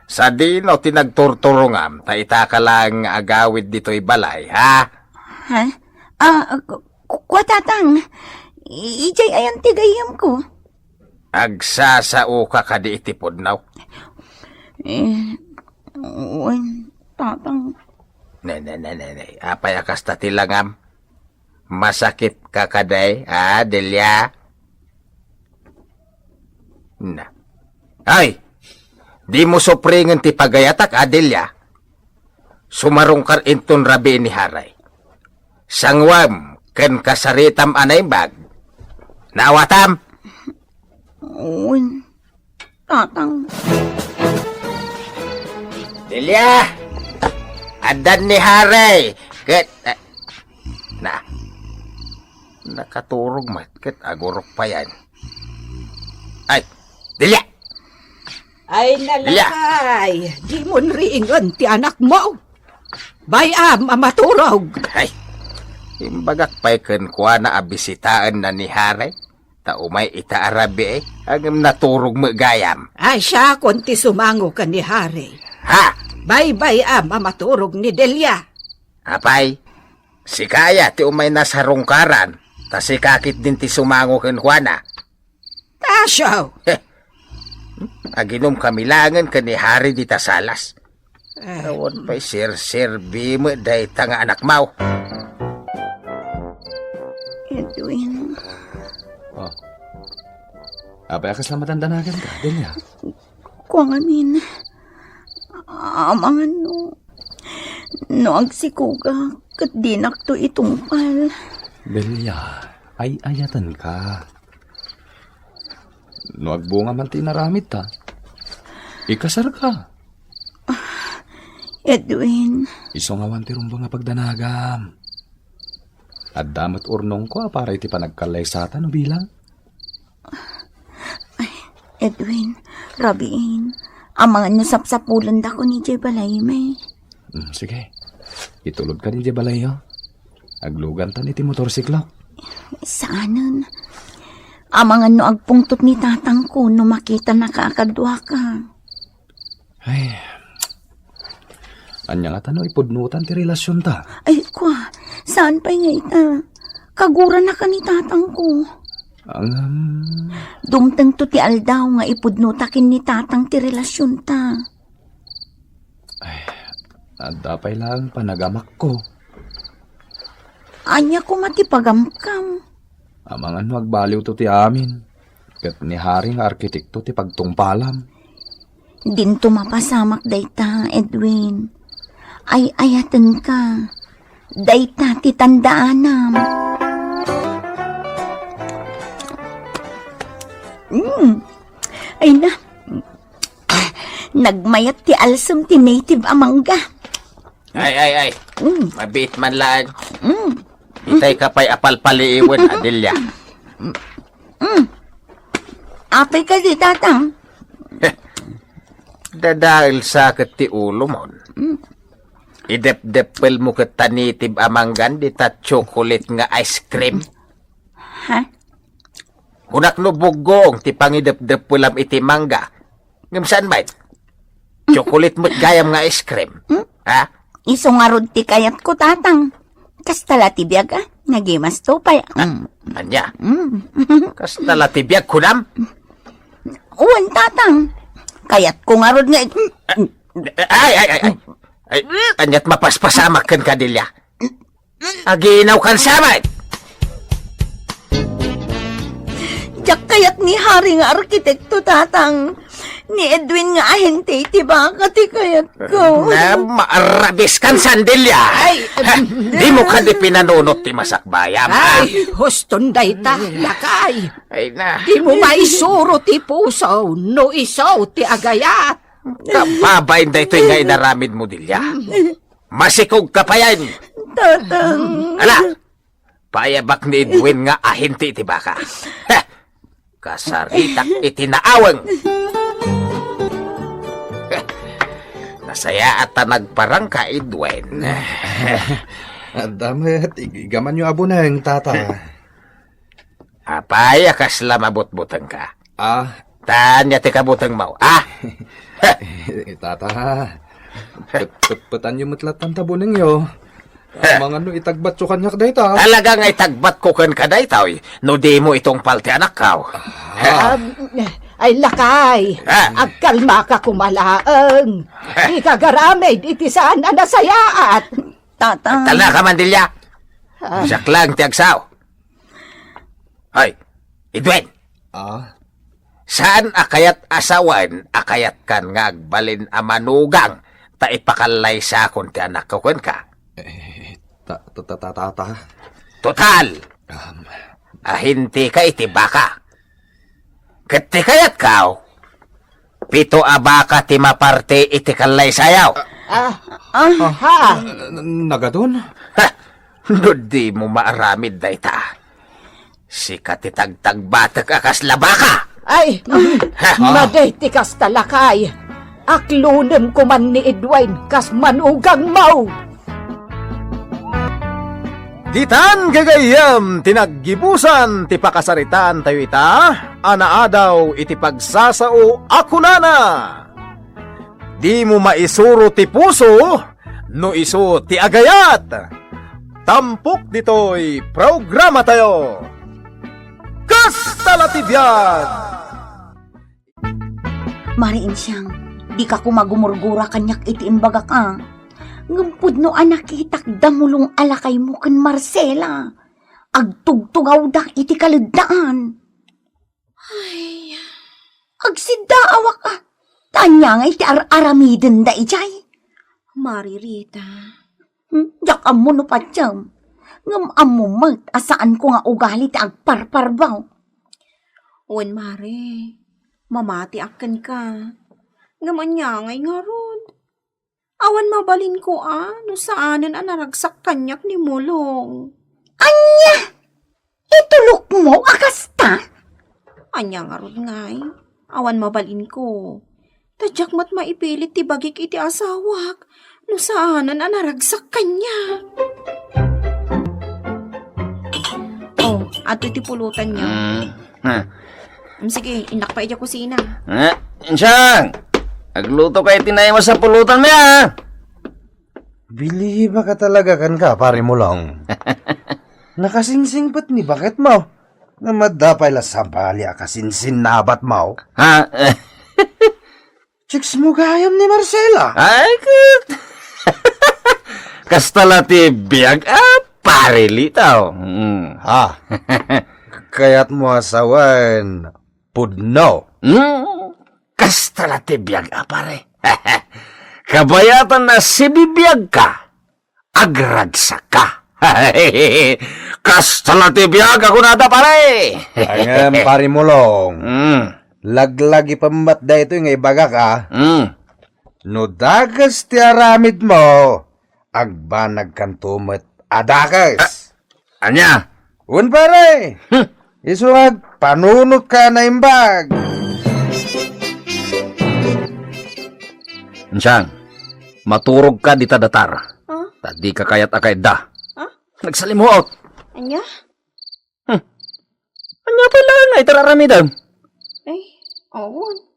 Sadino ti nagturturongam ta itaka laeng nga agawid ditoy balay, ha? Ha? Ah, ku-, kua, Tatang. I-, idiay ayan ti gayyemko? Agsasaoka kadi iti pudno? Eh, wen, Tatang. Ne, ne, ne, ne, ne. Apay a kasta ti langam? Masakitka kadi, a, Delia? Na. Ay! Dimo supringen ti pagayatak, a, Delia? Sumarungkar inton rabii ni Haray. Sanguem ken kasaritam a naimbag. Naawatam? Wen, Tatang. Delia! Addan ni Haray ket, eh, na, nakaturog met ket agurok payen. Ay, Delia! Ay, Delia! Nalakay, dimon ringen ti anakmo. Bay-am a maturog. Ay, imbagak pay kenkuana a bisitaenna ni Haray. Ta umay ita a rabii, ngem naturog met gayam. Ay, siakon ti sumango ken ni Haray. Ha? Baybay-am a maturog ni Delia. Apay, sika aya ti umay nasarungkaran, ta sika ketdin ti sumango kenkuana. Tasyo! Heh. Aginom kami laengen ken ni Haray dita salas. Eh. Awan pay serserbi met dayta nga anakmo. Edwin. Oh. Apay a kasla madandanaganka, Delia? Kuangamin, amangan no, no agsikogak, ket dinakto itungpal. Delia, ay-ayatenka. No agbunga man ti inaramidta, ikasarka. Edwin. Isu ngawan ti rumbeng a pagdanagam. Adda met urnongko a para iti panagkallaysata no bilang. Ay, Edwin, rabiin. Amangan no sapsapulendakon idiay balaymi. Mm, sige. Itulodka idiay balayyo. Aglugantan iti motorsiklo. Saanen. Amangan no agpungtot ni tatangko no makitanaka a kaduaka. Ay, ania ngata no ipudnotan ti relasionta? Ay, kua, saan pay nga ita? Kaguranaka ni tatangko. Angam. Dumtengto ti aldaw nga ipudnota ken ni tatang ti relasionta. Ay, adda pay laeng panagamakko. Ania koma ti pagamkam? Amangan no agbaliwto ti amin, ket ni Hari nga arkitekto ti pagtungpalam. Dinto mapasamak dayta, Edwin. Ay-ayatenka. Dayta ti tandaanam. Mm. Ay na. Nagmayat ti alsem ti native a mangga. Ay, ay, ay. Mm. Mabiit man laeng. Mm. Itay ka pay a palpaliiwen, Adelia. Mm. Apay kadi, Tatang? Dadael sa ket ti ulomon. Mm. Idepdeppel mo ket ta native a manggan dita chocolate nga ice cream. Ha? Kunak no buggong ti pangidepdeppelam iti mangga. Ngem saan met? Chocolate met gayam nga ice cream. Hmm? Ha? Isu ngarud ti kayatko, Tatang. Kasta la ti biag, a. Nagimas to pay. Ah, mm. Ania? Mm. Kasta la ti biag, kunam? Wen, Tatang. Kayatko ngarud nga it-, Ay, ay, ay, ay. Ay, aniat mapaspasamak ken ka, Delia? Aginaw kan samet! Diak kayat ni Hari nga arkitekto, Tatang. Ni Edwin nga ahente iti baka ti kayatko. Na, maarabis kan sandilya! Ay, dimo kadi pinanunot ti masakbayam, ha? Ay, huston dayta, lakay. Ay na. Dimo maisuro ti puso no isu ti agayat. Kababain daytoy nga inaramid mo, Delia. Masikog ka payen. Tatang. Ala, paayabak ni Edwin nga ahente iti baka. Heh! Kasaritak iti naaweng. Heh! Nasayaat ta nagparang ka, Edwin. Adda met, ig-, igamanyo a buneng, Tata. Apay a kasla mabutbuteng ka? Ah. Ania ti kabutengmo, ah? Tata, pet-, petpetanyo met lattan ta bunengyo. Amangan no itagbatyo kaniak dayta. Talaga nga itagbatko kenka daytoy, no dimo itungpal ti anakko. Ah. Um, ay, lakay, ah, agkalmaka koma laeng. Ah. Dika agaramid iti saan a nasayaat. Tata. Agtalna ka, Mandilia. Ah. Siak laeng ti agsao. Hoy, Edwin! Ah? Saan a kayat a sawen a kayatkan nga agbalin a manugang ta ipakallaysakon ti anakko kenka? Eh, ta-, ta-, ta-, ta-, tata. Total! Um. Ahentika iti baka. Ket ti kayatko, pito a baka ti maparte iti kallaysayo. Ah, ah, ha? N-, n-, nagadun? Ha! No dimo maaramid dayta, sika ti tagtagbatek a kasla baka! Ay, ha? Madi ti kasta, lakay. Aklonem koman ni Edwin kas manugangmo. Ditan gagayyem ti naggibusan ti pakasaritaantayo ita a naadaw iti pagsasao a kunana, "Dimo maisuro ti puso no isu ti agayat." Tampok ditoy programatayo. Kasta la ti biag! Mari Insiang, dika koma gumurgura kaniak iti imbagak a. Ngem pudno a nakitak damulong a lakaymo ken Marcela. Agtugtugawda iti kaleddaan. Ay, agsiddaawak a. Ta ania ngay ti ar-aramidenda idiay? Mari Rita. Hmm, diak ammo no patiem. Ngem ammo met a saanko nga ugali ti agparparbaw. Wen, Mare, mamatiak kenka. Ngem ania ngay ngarud? Awan mabalinko a no saanen a naragsak kaniak ni Mulong. Ania? Itulokmo a kasta? Ania ngarud ngay? Awan mabalinko. Ta diak met maipilit ti bagik iti asawak no saanen a naragsak kaniak. Oh, adtoy ti pulutanyo. Mm. Ha. Mm, sige, innak pay idiay kusina. Ha? Insiang! Agluto ka iti naimas a pulutanmi, a! Bilibak a talaga kenka, Pari Mulong. Nakasingsingpet ni baketmo. Ngem adda pay la sabali a kasinsinnabatmo. Ha? Chicks mo gayam ni Marcela. Ay, ket. Kasta la ti biag a pare Lito. Mm. Ha? Kayatmo a sawen pudno? Mm. Kasta la ti biag a pare. Kabayatan a sibibiagka, agragsakka. Kasta la ti biag a kunada, pare. Ngem, Pare Mulong, mm, laglagipem met daytoy nga ibagak, a. Mm. No dakes ti aramidmo, agbanagkanto met a dakes. Ah, ania? Wen, pare. Hmm. Isu nga agpanunotka a naimbag. Insiang, maturogka dita datar. Ah? Ta dika kayat a kaidda. Ah? Nagsalimuot. Ania? Hmm. Ania pay laeng nga itararamidem? Ay, awan.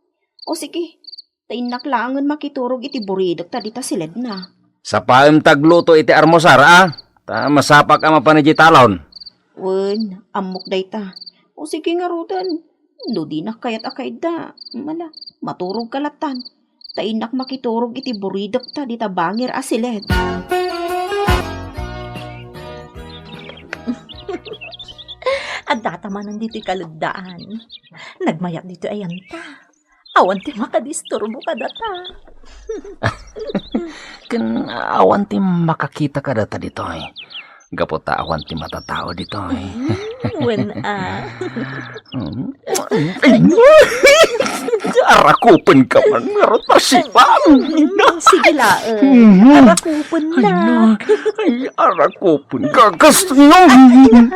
O sige, ta innak laengen makiturog iti buridekta dita siledna. Sapaem ta agluto iti armusar, a? Ta masapak a mapan idiay talon. Wen, ammok dayta. O sige ngaruden, no dinak kayat a kaidda, mala, maturogka lattan. Ta innak makiturog iti buridekta dita bangir a siled. Addata manen ditoy kaleddaan. Nagmayat ditoy ayanta. Awan ti makadisturbo kadata. Ken awan ti makakita kadata ditoy. Gapu ta awan ti matatao ditoy. Mm, wen a. Mm. Ay, arakupenka man, ngarud, Marcela. Mm, sige laeng. Mm. Arakupenna. Ay, na. Ay, arakupenka. Gasto. Ay, ay, ay.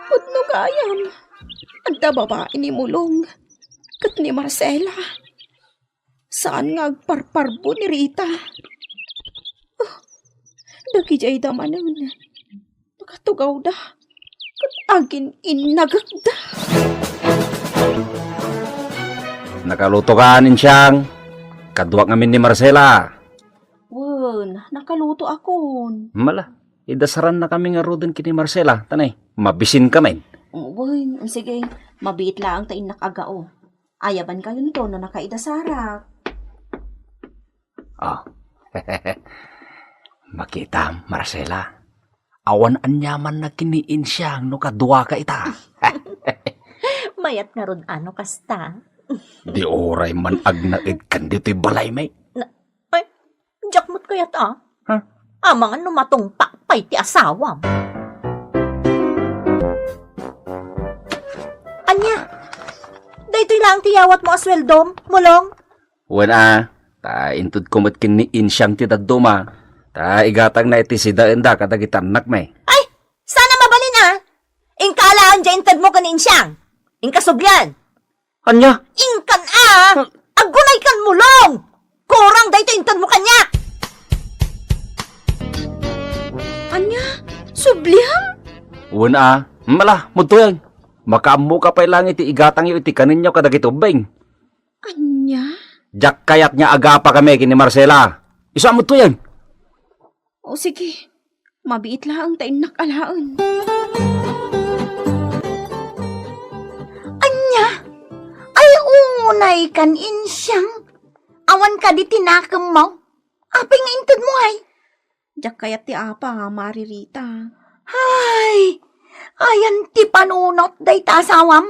Pudno gayam. Adda babai ni Mulong ket ni Marcela. Saan nga agparparbo ni Rita. Oh, dagidiayda manen. Nakatugawda. Ket agin-innagekda. Nakalutokan, Insiang. Kaduak ngamin ni Marcela. Wen, nakalutoakon. Mala, idasarannakami ngaruden ken ni Marcela, ta nay, mabisinkamin. Wen, sige, mabiit laeng ta innak agao. Ayabankayonto no nakaidasarak. Ah. Makitam, Marcela. Awan aniamanna ken ni Insiang no kaduaka ita. Mayat ngarud a no kasta. Di uray man agnaedkan ditoy balaymi. Na, ay, diak met kayat a. Huh? Amangan no matungpak pay ti asawam. Ania? Daytoy laeng ti yawatmo a sueldom, Mulong? Wen a, ta intedko met ken ni Insiang ti dadduma, ta igatangna iti sidaenda kadagiti annakmi. Ay, saan a mabalin a? Inka alaen diay intedmo ken ni Insiang. Inka sublian. Ania? Inkan a! Huh? Agunaykan, Mulong! Kurang daytoy intedmo kaniak! Ania? Subliam? Wen a, mala, mudtoyen. Makaammoka pay laeng iti igatangyo iti kaninyo kadagiti ubbing. Ania? Diak kayat nga agapakami ken ni Marcela. Isu a mudtoyen. O sige, mabiit laeng ta innak alaen. Ania? Ay, unay kan Insiang. Awan kadi ti nakemmo? Apay nga intedmo ay? Diak kayat ti apa, Mari Rita. Ay, ayan ti panunot dayta asawam.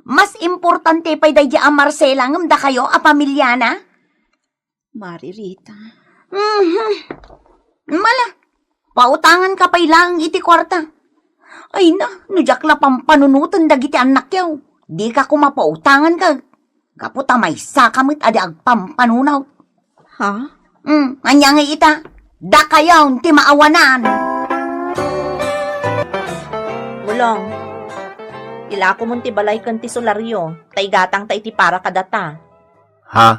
Mas importante pay daydi a Marcela ngem dakayo a pamiliana. Mari Rita. Mhm. Mala, pautangan ka pay laeng iti kuarta. Ay na, no diak la pampanunoten dagiti annakyo, dika koma pautangan ka. Gapu ta maysa ka met a di agpampanunot. Ha? Hmm, ania ngay ita? Dakayon ti maawanan. Mulong, ilakomon ti balay ken ti solario, ta igatangta iti para kadata. Ha?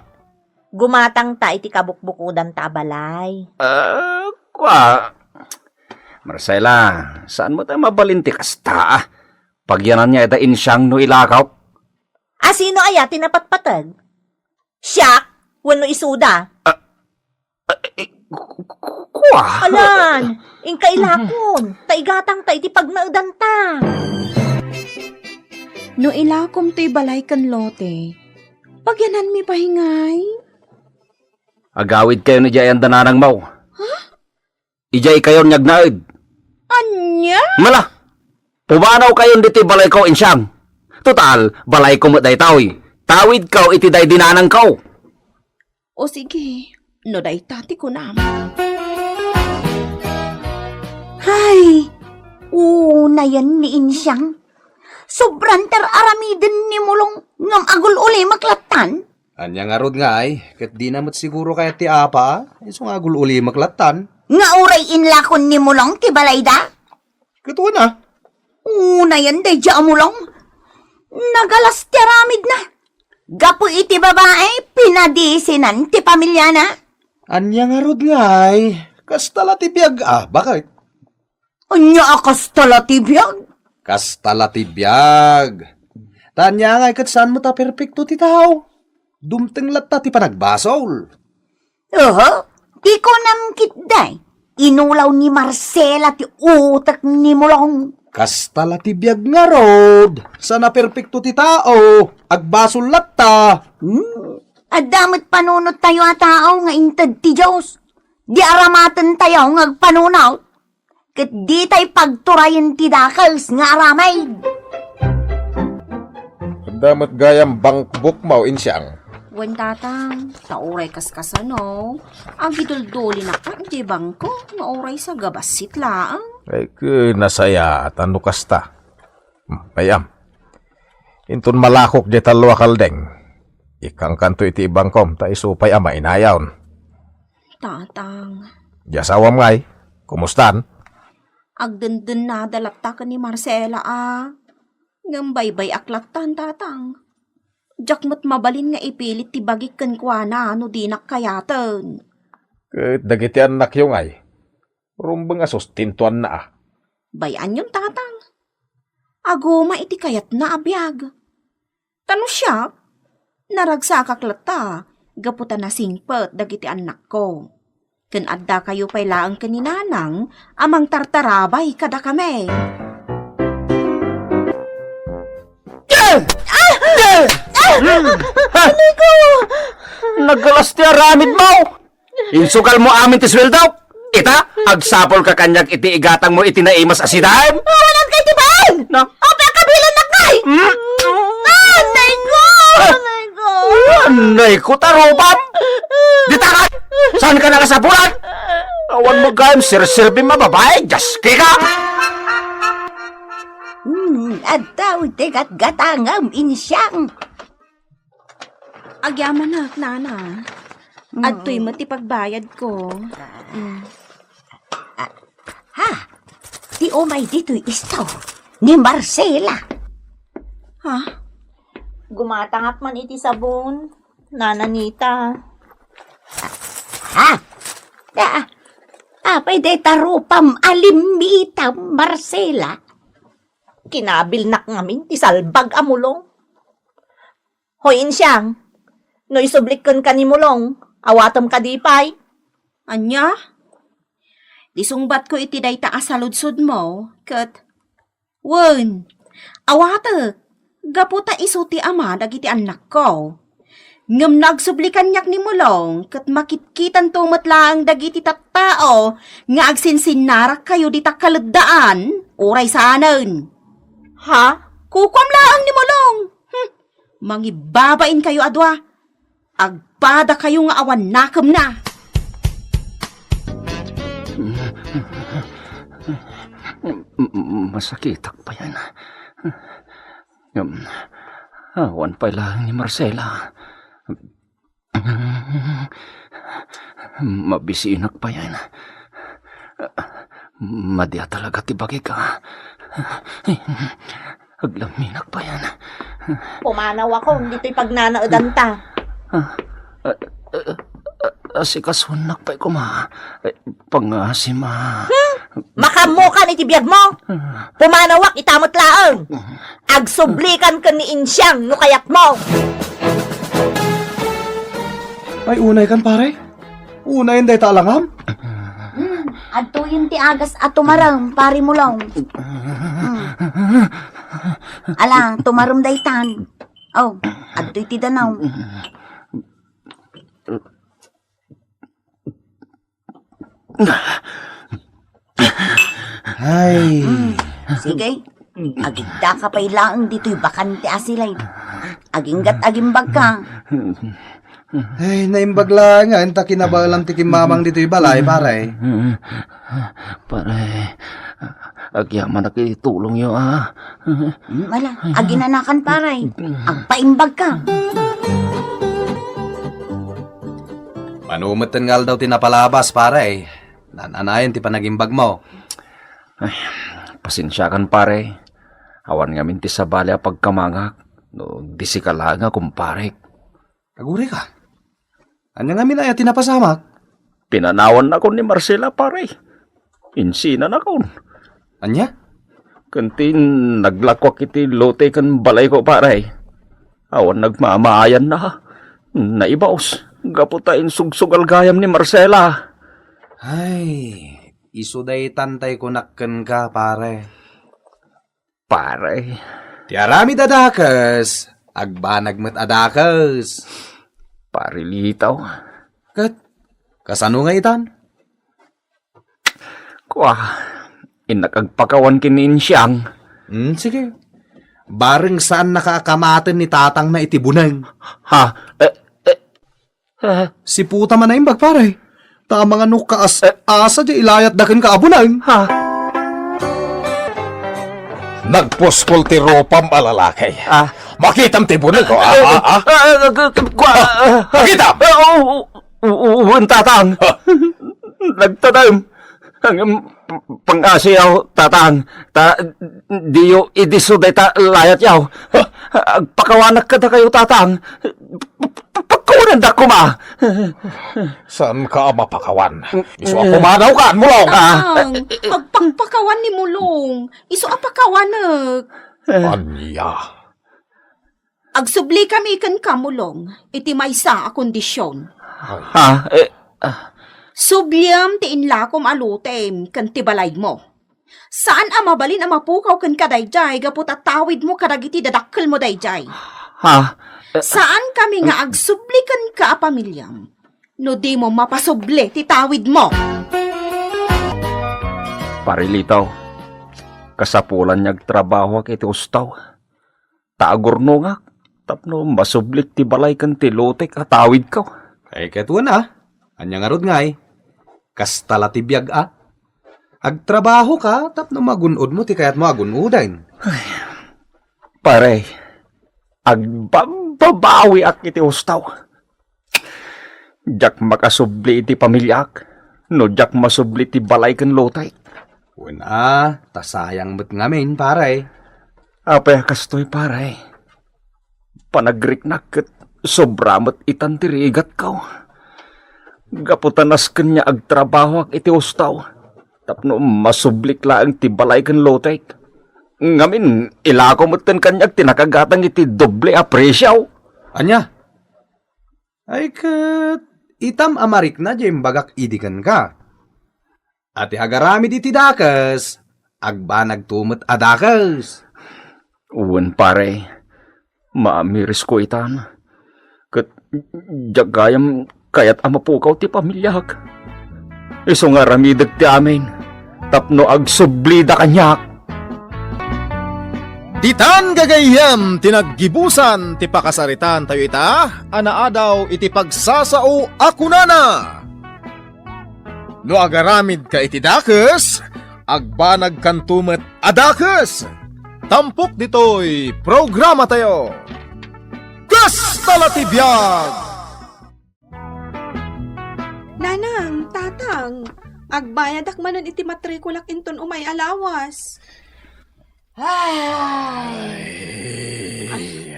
Gumatangta iti kabukbukodanta a balay. Ah, kua. Marcela, saan mo tayo mabalin ti kasta, ah? Pagyananna ita insiang no ilakaw? A sino aya ti napatpateg? Siak wenno isuda? Ah, ah, eh, ku-, ku-, ku-, kua? Alan, inka ilakon, ta igatangta iti pagnaedanta. No ilakom toy balay ken lote, pagyananmi pay ngay? Agawid kayo ni Jay anda nanang mo. Ha? Ijay kayon nga agnaed. Ania? Mala, pumanaw kayon ditoy balayko, insiang. Total, balayko met daytoy. Tawidko iti daydi nanangko. O sige, no dayta ti kunam. Hay, unayen ni insiang. Sobran ti ar-aramiden ni Mulong ngem agul-ulimek lattan. Ania ngarud ngay, ket dina met siguro kayat ti apa, isu nga agul-ulimek lattan. Nga uray inlakon ni Mulong ti balayda? Ket wen a. Unayen daydi a Mulong. Nagalas ti aramidna. Gapu iti babai, pinadisinan ti pamiliana. Ania ngarud ngay, kasta la ti biag a, bakit? Ania a kasta la ti biag? Kasta la ti biag. Ta ania ngay ket saan met a perpekto ti tao. Dumteng latta ti panagbasol. Oho, ti kunam ketdi, inulaw ni Marcela ti utek ni Mulong. Kasta la ti biag ngarud. Saan a perpekto ti tao. Agbasol latta. Hmm. Adda met panunottayo a tao nga inted ti Dios. Di aramatentayo nga agpanunot. Ket ditay pagturayen ti dakes nga aramid. Adda met gayam bankbokmo, insiang. Wen, tatang, ta uray kaskasano, agiduldulinak iti bangko nga uray sa gabassit laeng. Ay, ket nasayaat no kasta. Hmm, pay-am. Inton malakok diay tallo a kaldeng, ikkankanto iti bangkom ta isu pay a mainayon. Tatang. Diay asawam ngay, kumustan? Agdendennada latta ken ni Marcela a. Ngem baybay-ak lattan, tatang. Diak met mabalin nga ipilit ti bagik kenkuana no dinak kayaten. Ket dagiti annakyo ngay, rumbeng a sustintuanna a. Bay-anyon, tatang. Aguma iti kayatna a biag. Ta no siak, naragsakak latta gapu ta nasingpet dagiti annakko. Ken addakayo pay laeng ken ni Nanang a mangtartarabay kadakami. Ah! Ah! Ah! Aray ko! Nagalas ti aramidmo! Insugalmo amin ti sueldok! Ita, agsapulka kaniak iti igatangmo iti naimas a sidaem. Awanan kay ti baeng! Na? Apay a kabilannak kay? Hmm? Ah, anay ko! Ah! Anay ko! Anay ko, tarupam! Dita kay! Saanka nakasapulan? Awan mo gayam sirsirbim a babae, Diyos kika! Hmm, adda ti gatgatangam, insiang. Agyamanak, nana. Mm. Adtoy met ti pagbayadko. Mm. Ah, ha? Ti umay ditoy isto ni Marcela. Ha? Gumatangak man iti sabon, Nana Nita. Ha? Ah, apay dayta rupam a limmita, Marcela? Kinabilnak ngamin ti salbag a Mulong. Hoy, insiang, no isublik kenka ni Mulong, awatem kadi pay? Ania? Ti sungbatko iti dayta a saludsodmo, ket, wen, awatek, gapu ta isu ti ama dagiti annakko. Ngem no agsubli kaniak ni Mulong, ket makitkitanto met laeng dagiti tattao nga agsinsinnarakkayo dita kaleddaan, uray saanen. Ha? Kukuam laeng ni Mulong. Hmm. Mangibabainkayo a dua. Agpadakayo nga awan nakemna. M-, masakitak payen. Ngem, awan pay laeng ni Marcela. Mabisinak payen. Madi a talaga ti bagik, a. Aglamminak payen. Pumanawakon ditoy pagnanaedanta. Ah, ah, ah, ah, asikasuennak pay koma. Eh, pangasim a. Hmm? Makaammokan iti biagmo. Pumanawak ita met laeng. Agsublikan ken ni Insiang no kayatmo. Ay, unaykan, pare. Unayen dayta a langam. Hmm, adtoyen ti agas a tumarem, pare Mulong. Hmm. Ala, tumarem daytan. Oh, adtoy ti danaw. Ay. Hmm, sige. Agigda ka pay laeng ditoy bakante a silay. Aginggat agimbag ka. Ay, naimbag laeng nga, enta kinabaelam ti kimmamang ditoy balay, pare. Pare, agyamanak iti tulongyo, a. Hmm, wala, aginanakan, pare. Agpaimbag ka. Mano metten nga aldaw ti napalabas, pare. Naan-anayon ti panagimbagmo. Ay, pasensiakan, pare. Awan ngamin ti sabali a pagkamangak no di sika laeng a kumparek. Agurayka. Ania ngamin aya ti napasamak? Pinanawannakon ni Marcela, pare. Insinanakon. Ania? Ken ti naglakuak iti lote ken balayko, pare. Awan nagmamaayanna. Naibaos. Gapu ta insugsugal gayam ni Marcela. Ay, isu daytan tay kunak kenka, pare. Pare. Ti aramid a dakes, agbanag met a dakes. Pare Litaw. Ket, kasano nga itan? Kua, innak agpakawan ken ni Insiang. Hmm, sige. Bareng saannaka a kamaten ni tatangna iti buneng. Ha? Eh, eh, eh. Siputa man a imbag, pare. Ta amangan no kaas-, eh, asa di ilayatda kenka a buneng. Ha? Nagpuskol ti rupam a lalaki. Ah. Makitam ti buneng ko, ah, ah, ah. Ah, ah, ah, kua, ah, ah. Makitam! Ah, oo, oo, oo, tatang. Ha? Nagtadem. Ang, um, pangasiyaw, tatang, ta, diyo idiso dayta layat yaw. Agpakawanak kadakayo, tatang. P-, p-, pagkawanandak koma. Saan ka a mapakawan? Isu a pumanaw ka, Mulong. Ah. Tatang, agpakpakawan ni Mulong. Isu a pakawanek. Ania? Agsubli kami ken Kamulong iti maysa a kondision. Ha? Eh, ah. Subliem ti inlakom a lotem ken ti balaymo. Saan a mabalin a mapukaw kenka daydiay gapu ta tawidmo kadagiti dadakkelmo daydiay. Ha? Eh, saan kami nga agsubli kenka a pamiliam no dimo mapasubli ti tawidmo. Pare Litaw, kasapulan nga agtrabahoak iti ustaw. Ta agurnongak tapno masublik ti balay ken ti lotek a tawidko. Ay, ket wen a, ania ngarud ngay? Kasta la ti biag a. Agtrabahoka tapno magun-odmo ti kayatmo a gun-oden. Ay, pare, agbabbabawiak iti ustaw. Diak makasubli iti pamiliak no diak masubli ti balay ken lotek. Wen a, ta sayang met ngamin, pare. Apay a kastoy, pare? Panagriknak ket sobra met itan ti rigatko. Gapu ta nasken nga agtrabahoak iti ustaw tapno masublik laeng ti balay ken lotek. Ngamin, ilako metten kaniak ti nakagatang iti doble a presio. Ania? Ay ket, itam a marikna diay imbagak idi kenka. A ti agaramid iti dakes, agbanagto met a dakes. Wen, pare, maamirisko itan. Ket Diak gayam kayat a mapukaw ti pamiliak. Isu nga aramidek ti amin tapno agsublida kaniak. Ditan gagayyem ti naggibusan ti pakasaritaan tayo ita a naadaw iti pagsasao a kunana, no agaramidka iti dakes, agbanagkanto met a dakes. Tampok ditoy programa tayo. Kasta la ti biag! Nanang, tatang, agbayadak manen iti matrikulak inton umay a lawas. Ay. Ay.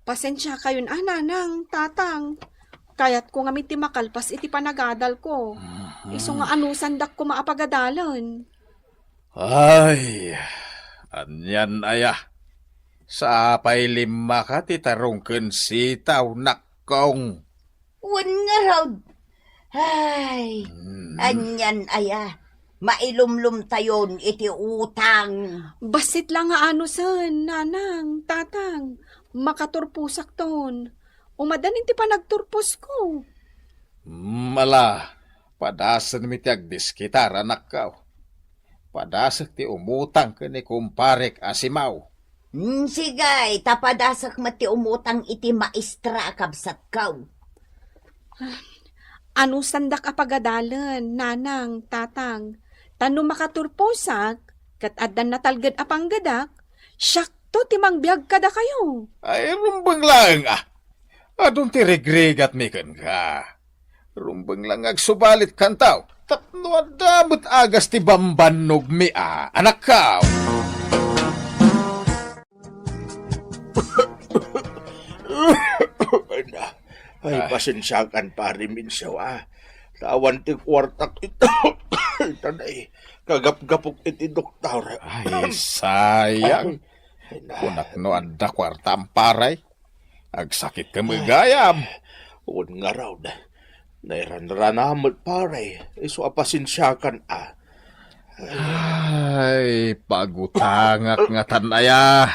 Pasensiakayon a, nanang, tatang. Kayatko ngamin ti makalpas iti panagadalko. Mhm. Isu nga anusandak koma a pagadalen. Ay, anian aya? Sapay limmaka ti tarong ken sitaw, nakkong. Wen ngarud. Ay, mm, anian aya? Mailumlomtayon iti utang. Bassit la nga anusen, nanang, tatang. Makaturposakton. Umadan iti panagturposko. Mm, ala, padasenmi ti agdiskitar, anakko. Padasek ti umutang ken ni kumparek a si Mau. Mm, sige, ta padasek met ti umutang iti maestra a kabsatko. Anusandak a pagadalen, nanang, tatang, ta no makaturposak, ket addan natalged a panggedak, siakto ti mangbiag kadakayo. Ay, rumbeng laeng, a. Adun ti rigrigatmi kenka. Rumbeng la nga agsubalitkanto tapno adda met agas ti bambannogmi a, anakko. Ay, ay, pasensiakan, Pare Mincio, a. Ta awan ti kuartak ita. Ita na, eh. Kagapgapok iti doktor. Ay, sayang. Ay, na. Kunak no adda kuartam, pare. Agsakit ka met gayam. Wen ngarud. Nairanrana met, pare. Isu a pasensiakan, a. Ay, pagutangak ngatan aya.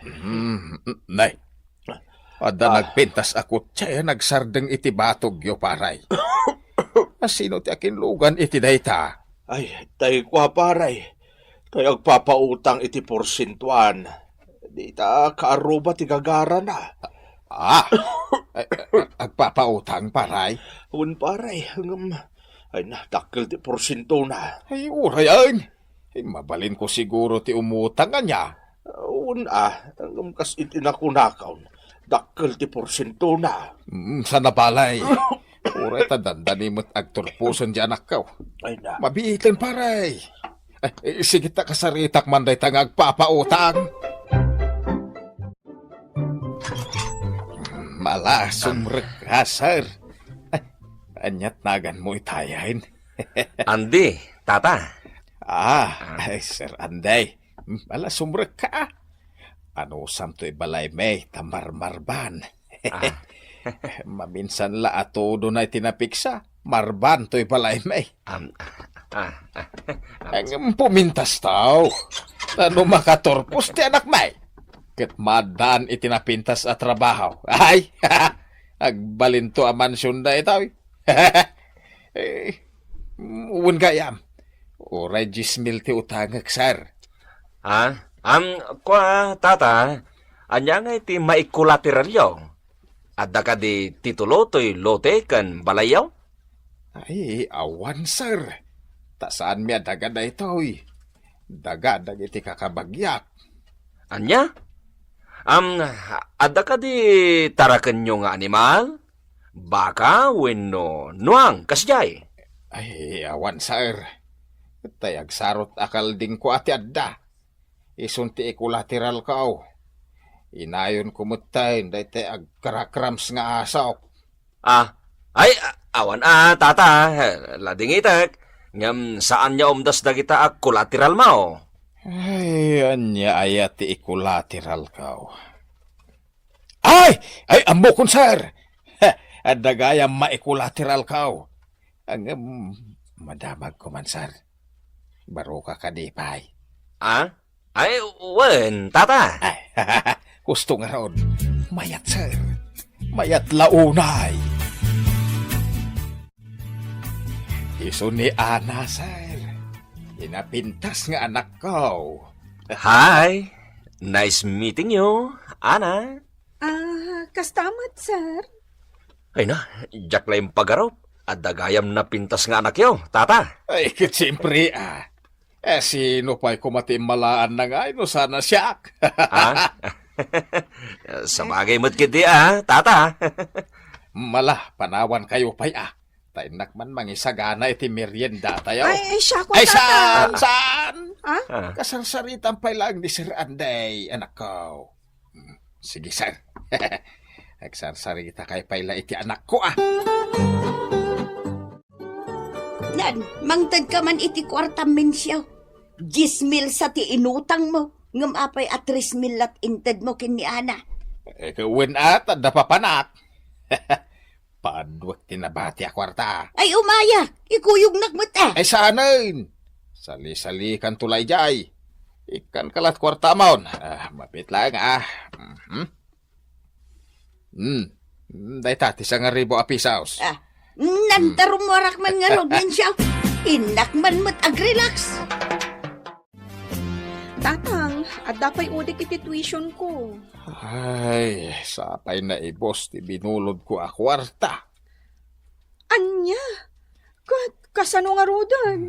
Hmm, nay. Adda, ah, nagpintas a kotse a nagsardeng iti batogyo, pare. Asino ti akinlugan iti dayta? Ay, tay kua, pare. Tay agpapautang iti porsentuan. Dita kaarruba ti gagarana. Ah! Ay, ag-, agpapautang, pare? Wen, pare. Ngem, ay na, dakkel ti porsentona. Ay, uray, ay. Ay, mabalinko siguro ti umutang ania. Wen, a, ngem kas iti nakunakon, dakkel ti porsentona. Mm, sana balay. Uray ta dandani met agturposen ti anakko. Ay na. Mabiiten, pare. Ay, eh, sige ta kasaritak man dayta nga agpapautang. Mala, sumrek ka, sir. Ay, aniat naganmo itayen? Andy, tata. Ah, ay, Sir Andy. Mala, sumrek ka. Anusam toy balaymi, ta marmarban. Ah. Maminsan la a todo na iti napiksa, marban toy balaymi. Am, ah, ah, ah. Ngem pumintas tao. Ta no makaturpos ti anakmi, ket maaddaan iti napintas a trabaho. Ay, agbalinto a mansion daytoy. Eh, wen gayam, uray dies mil ti utangek, sir. Ah, am, kua, tata, ania ngay ti maikolateralyo? Adda kadi titulo toy lote ken balayyo? Ay, awan, sir. Ta saanmi a daga daytoy. Daga dagiti kakabagiak. Ania? Am, adda kadi tarakenyo nga animal? Baka wenno nuang, kasdiay? Ay, awan, sir. Tay agsarot a kaldingko a ti adda. Isun ti ikolateralko. Inayonko metten daytoy agkarakrams nga asok. Ah, ay, a-, awan a, tata, ladingitek, ngem saan nga umdas dagita a kolateralmo. Ay, ania aya ti ikolateralko? Ay! Ay, ammokon, sir! Adda gayam maikolateralko. Ngem, madamagko man, sir. Baroka kadi pay? Ah? Ay, wen, tata. Ay, husto ngarud. Mayat, sir. Mayat la unay. Isu ni Ana, sir. Ti napintas nga anakko. Hi! Nice meeting you, Ana. Ah, kasta met, sir. Ay na, diak la impagarup. Adda gayam napintas nga anakyo, tata. Ay, ket siyempre, ah. Eh, sino pay koma ti immalaan na nga, no sana siak? Ha? Sabagay met ketdi, ah, tata. Mala, panawan kayo pay, ah. Ta innak man mangisagana iti merienda tayo. Ay, ay, siya ko, Ay, tata. Saan? Saan? Ha? Ah. Kasarsaritan pay lang ni Sir Anday, anak ko. Hmm, sige, sir. Agsarsarita kay pay la iti anakko, ah. Nan, mangted ka man iti kuartam, Mencio. Dies mil sa ti inutang mo, ngem apay a tres mil lat inted mo ken ni Ana? Eh, wen at, adda papanak. Padwek ti nabati a kuarta. Ay, umayak! Ikuyognak met, ah! Ay, saanen! Sali-salikan to la idiay. Ikkan ka lat kuarta amon. Ah, mapit lang, ah. Mhm. Hmm. Hmm, dayta, ti sangaribu a pisos. Ah, nantarum mo arak man ngarud, Mencio. Innak man met agrelax. Tatang, adda pay udik iti tuition ko. Ay, sapay naibus ti binulod ko a kuarta. Ania? Kat, kasano ngaruden?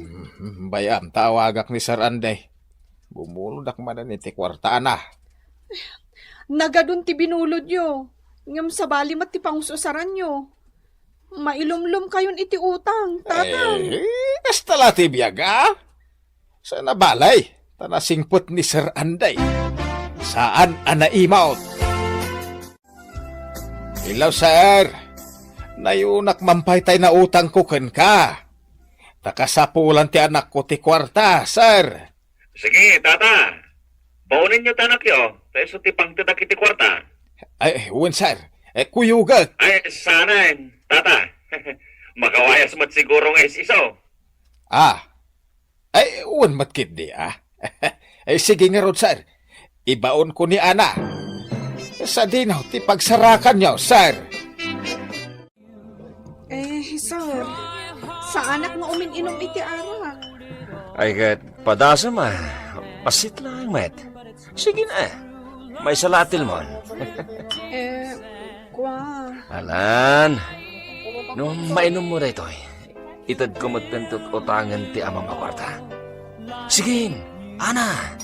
Hmm, bay-am, tawagak ni Sir Anday. Bumulodak manen iti kuarta, ana. Nagadun ti binulodyo, ngem sabali met ti pangus-usaranyo. Mailumlom kayon iti utang, tatang. Eh, kasta la ti biag, ah. Sa nabalay, ta nasingpet ni Sir Anday. Saan a naimot? Hello, sir. Nayunak man pay tay nautangko kenka. Ta kasapulan ti anakko ti kuarta, sir. Sige, tata. Baonenyo ti anakyo, ta isu ti pangtedak iti kuarta. Ay, wen, sir. Eh, kuyogek. Ay, saanen, tata. Makawayas met siguro nga is-isu. Ah. Ay, wen met ketdi, ah. Ay, sige ngarud, sir. Ibaonko ni Ana. Sadino ti pagsarakanyo, sir? Eh, sir, saanak nga umin-inom iti arak. Ay, ket padasem, ah. Bassit laeng met. Sige na. Maysa la a tilmon. Eh, kua. Alan, no mainummo daytoy, itedko met ditoy utangen ti amam a kuarta. Sige, Ana.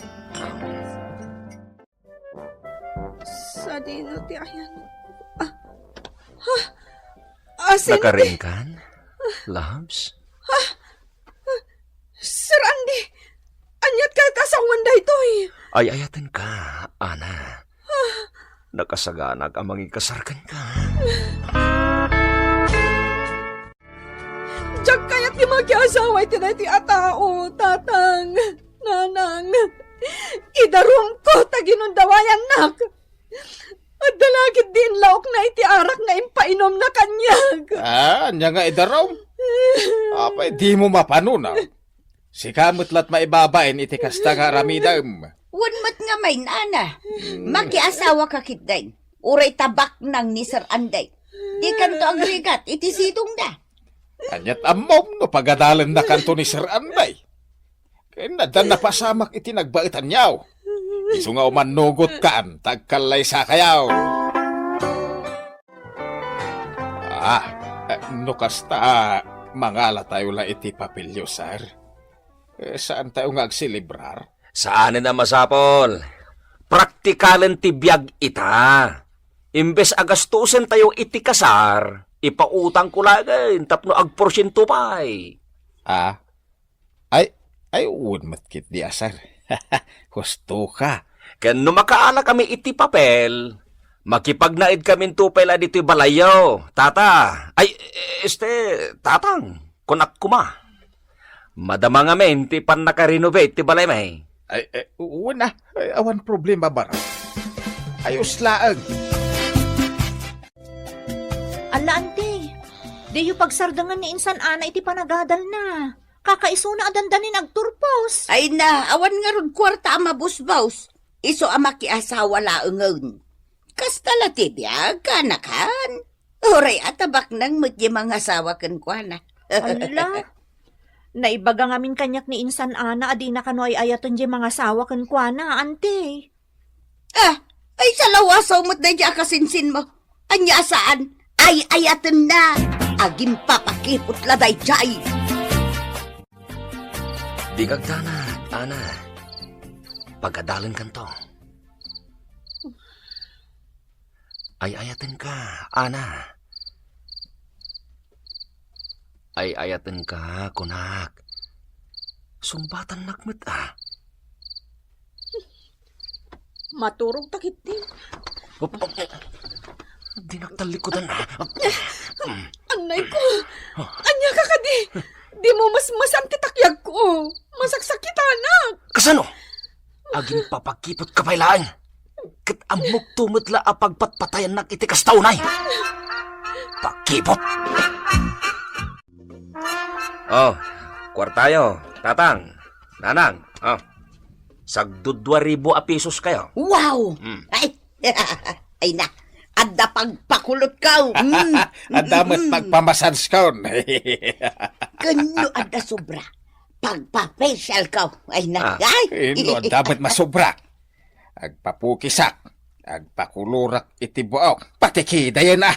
Sadino ti ayan? Ah, ha? Asin ti Nakariingkan, loves? Sir Andy, aniat kayat a sawen daytoy? Ay-ayatenka, Ana. Nakasaganak a mangikasar kenka. Diak kayat ti makiasawa iti daytoy a tao, tatang, nanang. Idarumko ta ginundawayannak. Adda la ketdi inlaokna iti arak nga impainomna kaniak. Ah, ania nga idarum? Apay dimo mapanuna? Sika met lat maibabain iti kasta nga aramidem. Wen met nga main-ana. Hmm. Makiasawaka ketdin. Uray ta baknang ni Sir Anday. Dikanto agrigat iti sidongda. Aniat ammom no pagadalennakanto ni Sir Anday? Ken adda napasamak iti nagbaetanyo. Isu nga umannugotkan, ta agkallaysakayo. Ah, eh, no kasta, mangalatayo la iti papelyo, sir. Eh, saantayo nga agselebrar? Saanen a masapul. Praktikalen ti biag ita. Imbes a gastusentayo iti kasar, ipautangko laeng tapno agporsiento pay. Ah, Ay, ay, wen met ketdi a, sir. Husto ka. Ken no makaalakami iti papel, makipagnaedkaminto pay la ditoy balayyo, tata. Ay, este, tatang, kunak koma. Madama ngamin ti pannaka-renovate ti balaymi. Ay, eh, wen a. Ay, awan problema, Bar. Ayos laeng. Alla, anti, diyo pagsardengen ni insan Ana iti panagadalna. Kakaisuna a dandanin agturpos. Ay na, awan ngarud kuarta a mabusbos. Isu a makiasawa laengen. Kasta la ti biag, kanakan. Uray a ta baknang met diay mangasawa kenkuana. Ala, naibaga ngamin kaniak ni insan Ana a dina kano ay-ayaten diay mangasawa kenkuana, ante. Ah, ay salawasaw met daydiay a kasinsinmo. Ania a saan? Ay-ayatenna. Agimpapakipot la daydiay. Di kagdanag, Ana. Pagadalenkanto. Ay-ayatenka, Ana. Ay-ayatenka, kunak. Sungbatannak met, a. Maturog ta ketdi. Op, op. Dinak tallikudan, a. Annay ko. Ania ka kadi? Dimo masmasan ti takyagko. Masaksakitanak. Kasano? Agimpapakipot ka pay laeng. Ket ammokto met la a pagpatpatayannak iti kasta unay. Pakipot! Oh, kuartayo, tatang, nanang, oh. Sagdudua ribu a pesos kayo. Wow! Mm. Ay, ay na, adda pagpakulotko. Mm. Adda met Mm. pagpamasanskon. Ken no adda sobra, pagpa-facialko. Ay na, Ah. ay. Ken no adda met masobra, agpapukisak, agpakulorak iti buok. Patikidayen, a.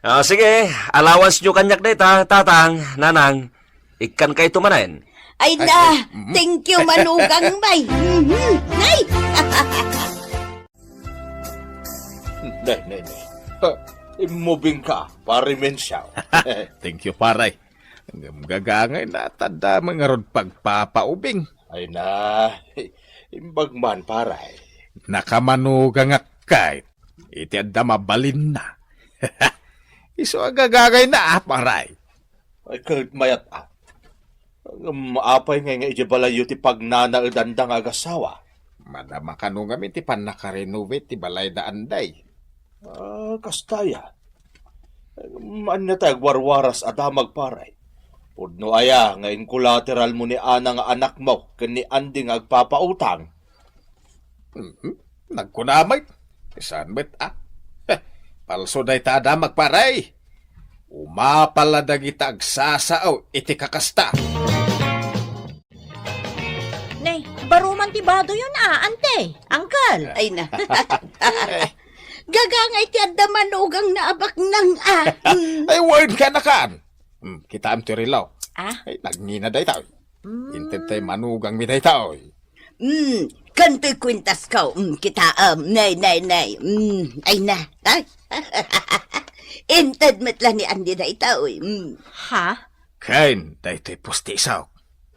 Ah, sige, allowanceyo kaniak dayta, tatang, nanang. Ikkankayto manen. Ay Ay, na, ay, mm. thank you, manugang, bay. Mhm. Nay! Nay, nay, nay. Ha, immubingka, pare Mensiaw. Thank you, pare. Ngem gagangay na, tadda mangarod pagpapaubing. Ay na, imbag man, pare. Nakamanugangak kay iti adda mabalinna. Isu a gagangay na, a, pare. Ay, ket mayat, a. Ngem apay ngay nga idiay balayyo ti pagnanaedanda nga agasawa? Madama kano ngamin ti pannakarenovate ti balayda, anday. Ah, kasta aya. Ngem ania ti agwarwaras a damag, pare? Pudno aya nga inkolateralmo ni Ana nga anakmo ken ni Andy nga agpapautang? Mhm. Nagkuna met. Saan met, a? Heh, palso dayta a damag, pare. Umapal la dagita agsasao iti kakasta. Nay, baro man ti badoyon, a, ante, uncle. Ay na. Gagangay ti adda manugangna a baknang, a. Mm. Ay, wen, kanakan. Mm, kitaem ti relo. Ah? Ay, nagngina dayta. Mm. Inted tay manugangmi dayta, oy. Mm, kantoy kuentasko. Mm, kitaem, nay, nay, nay. Mm, ay na. Ay. Inted met la ni Andy dayta, oy. Mm. Ha? Ken, daytoy pustisok.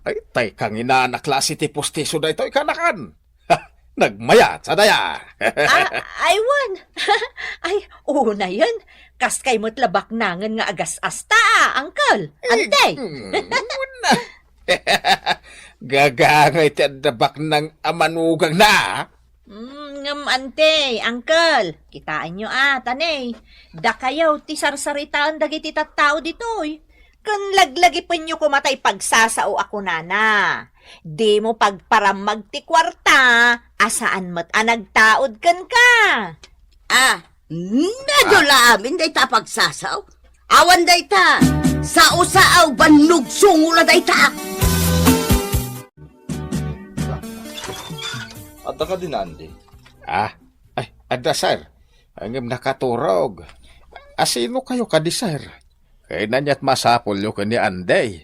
Ay, tay kanginana a klase ti pustiso daytoy, kanakan. Nagmayat, sadaya. Ah, ay, wen. Ay, unayen. Kaskay met la baknangen nga agas-asta, a, uncle. Ante. Mm, una. Gagangay ti adda baknang a manugangna, a. Mm, ngem ante, uncle, kitaenyo, a, ta ne, dakayo ti sarsaritaen dagiti tattao ditoy. Ken laglagipenyo koma tay pagsasao a kunana, dimo pagparammag ti kuarta a saan met a nagtaud kenka. Ah, nadula amin dayta a pagsasao. Awan dayta. Sao-sao, bannog sungo la dayta. Adda kadi ni Andy? Ah, ay, adda, sir. Ngem nakaturog. Asino kayo kadi, sir? Kay naniat masapulyo ken ni Andy.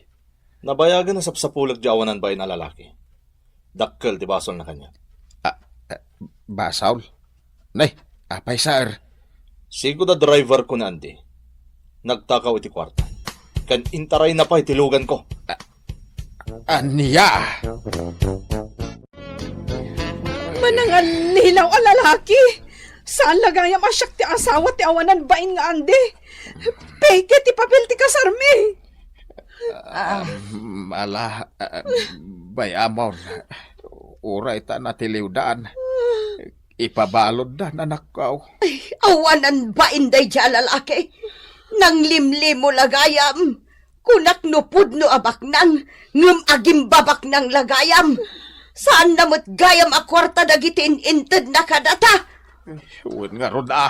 Nabayagen a sapsapulek di awanan bain a lalaki. Dakkel ti basolna kaniak. Ah, eh, basol? Nay, apay, sir? Sigud a driver ko ni Andy. Nagtakaw iti kuarta. Ken intarayna pay ti lugan ko. Ah, ania? Manangallilaw a lalaki! Saan la gayam a siak ti asawa ti awanan bain nga Andy? Peke ti papel ti kasarmi! Ah. Um, ala, ah, bay-amon. Uray ta natiliwdan. Ipabaludda, anakko. Ay, awanan bain daydiay a lalaki. Nanglimlimo la gayam. Kunak no pudno a baknang, ngem agimbabaknang la gayam. Saanna met gayam a kuarta dagiti in-intedna kadata. Wen ngarud a.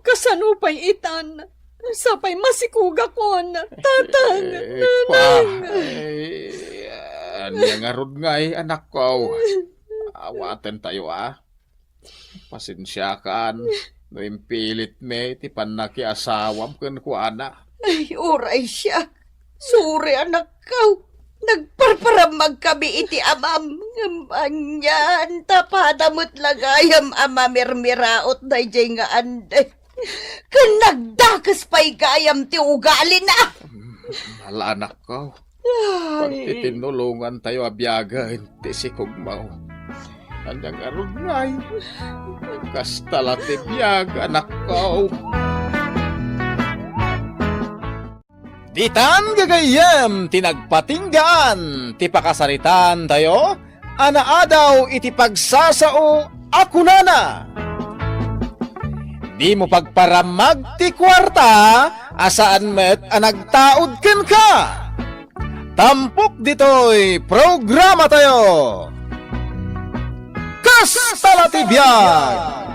Kasano pay itan? Sapay masikugakon, tatang, eh, nanang. Pa, eh, ania ngarud ngay, anakko? Awaten tayo, a. Pasensiakan no impilitmi ti pannakiasawam kenkuana. Ay, uray siak. Sorry, anakko. Nagparparamagkami iti amam. Ngem anian, ta pada met la gayam a mamirmiraot daydiay nga andi. Ken nagdakes pay gayam ti ugalina. Ala, anakko. Ay. Pagtitinulongantayo a biagen ti sikugmo. Ania ngarud ngay? Kasta la ti biag, anakko. Ditan gagayyem ti nagpatinggaan ti pakasaritaan tayo a naadaw iti pagsasao a kunana, "Dimo pagparamag ti kuarta a saan met a nagtaud kenka." Tampok ditoy programa tayo. Kasta la ti biag!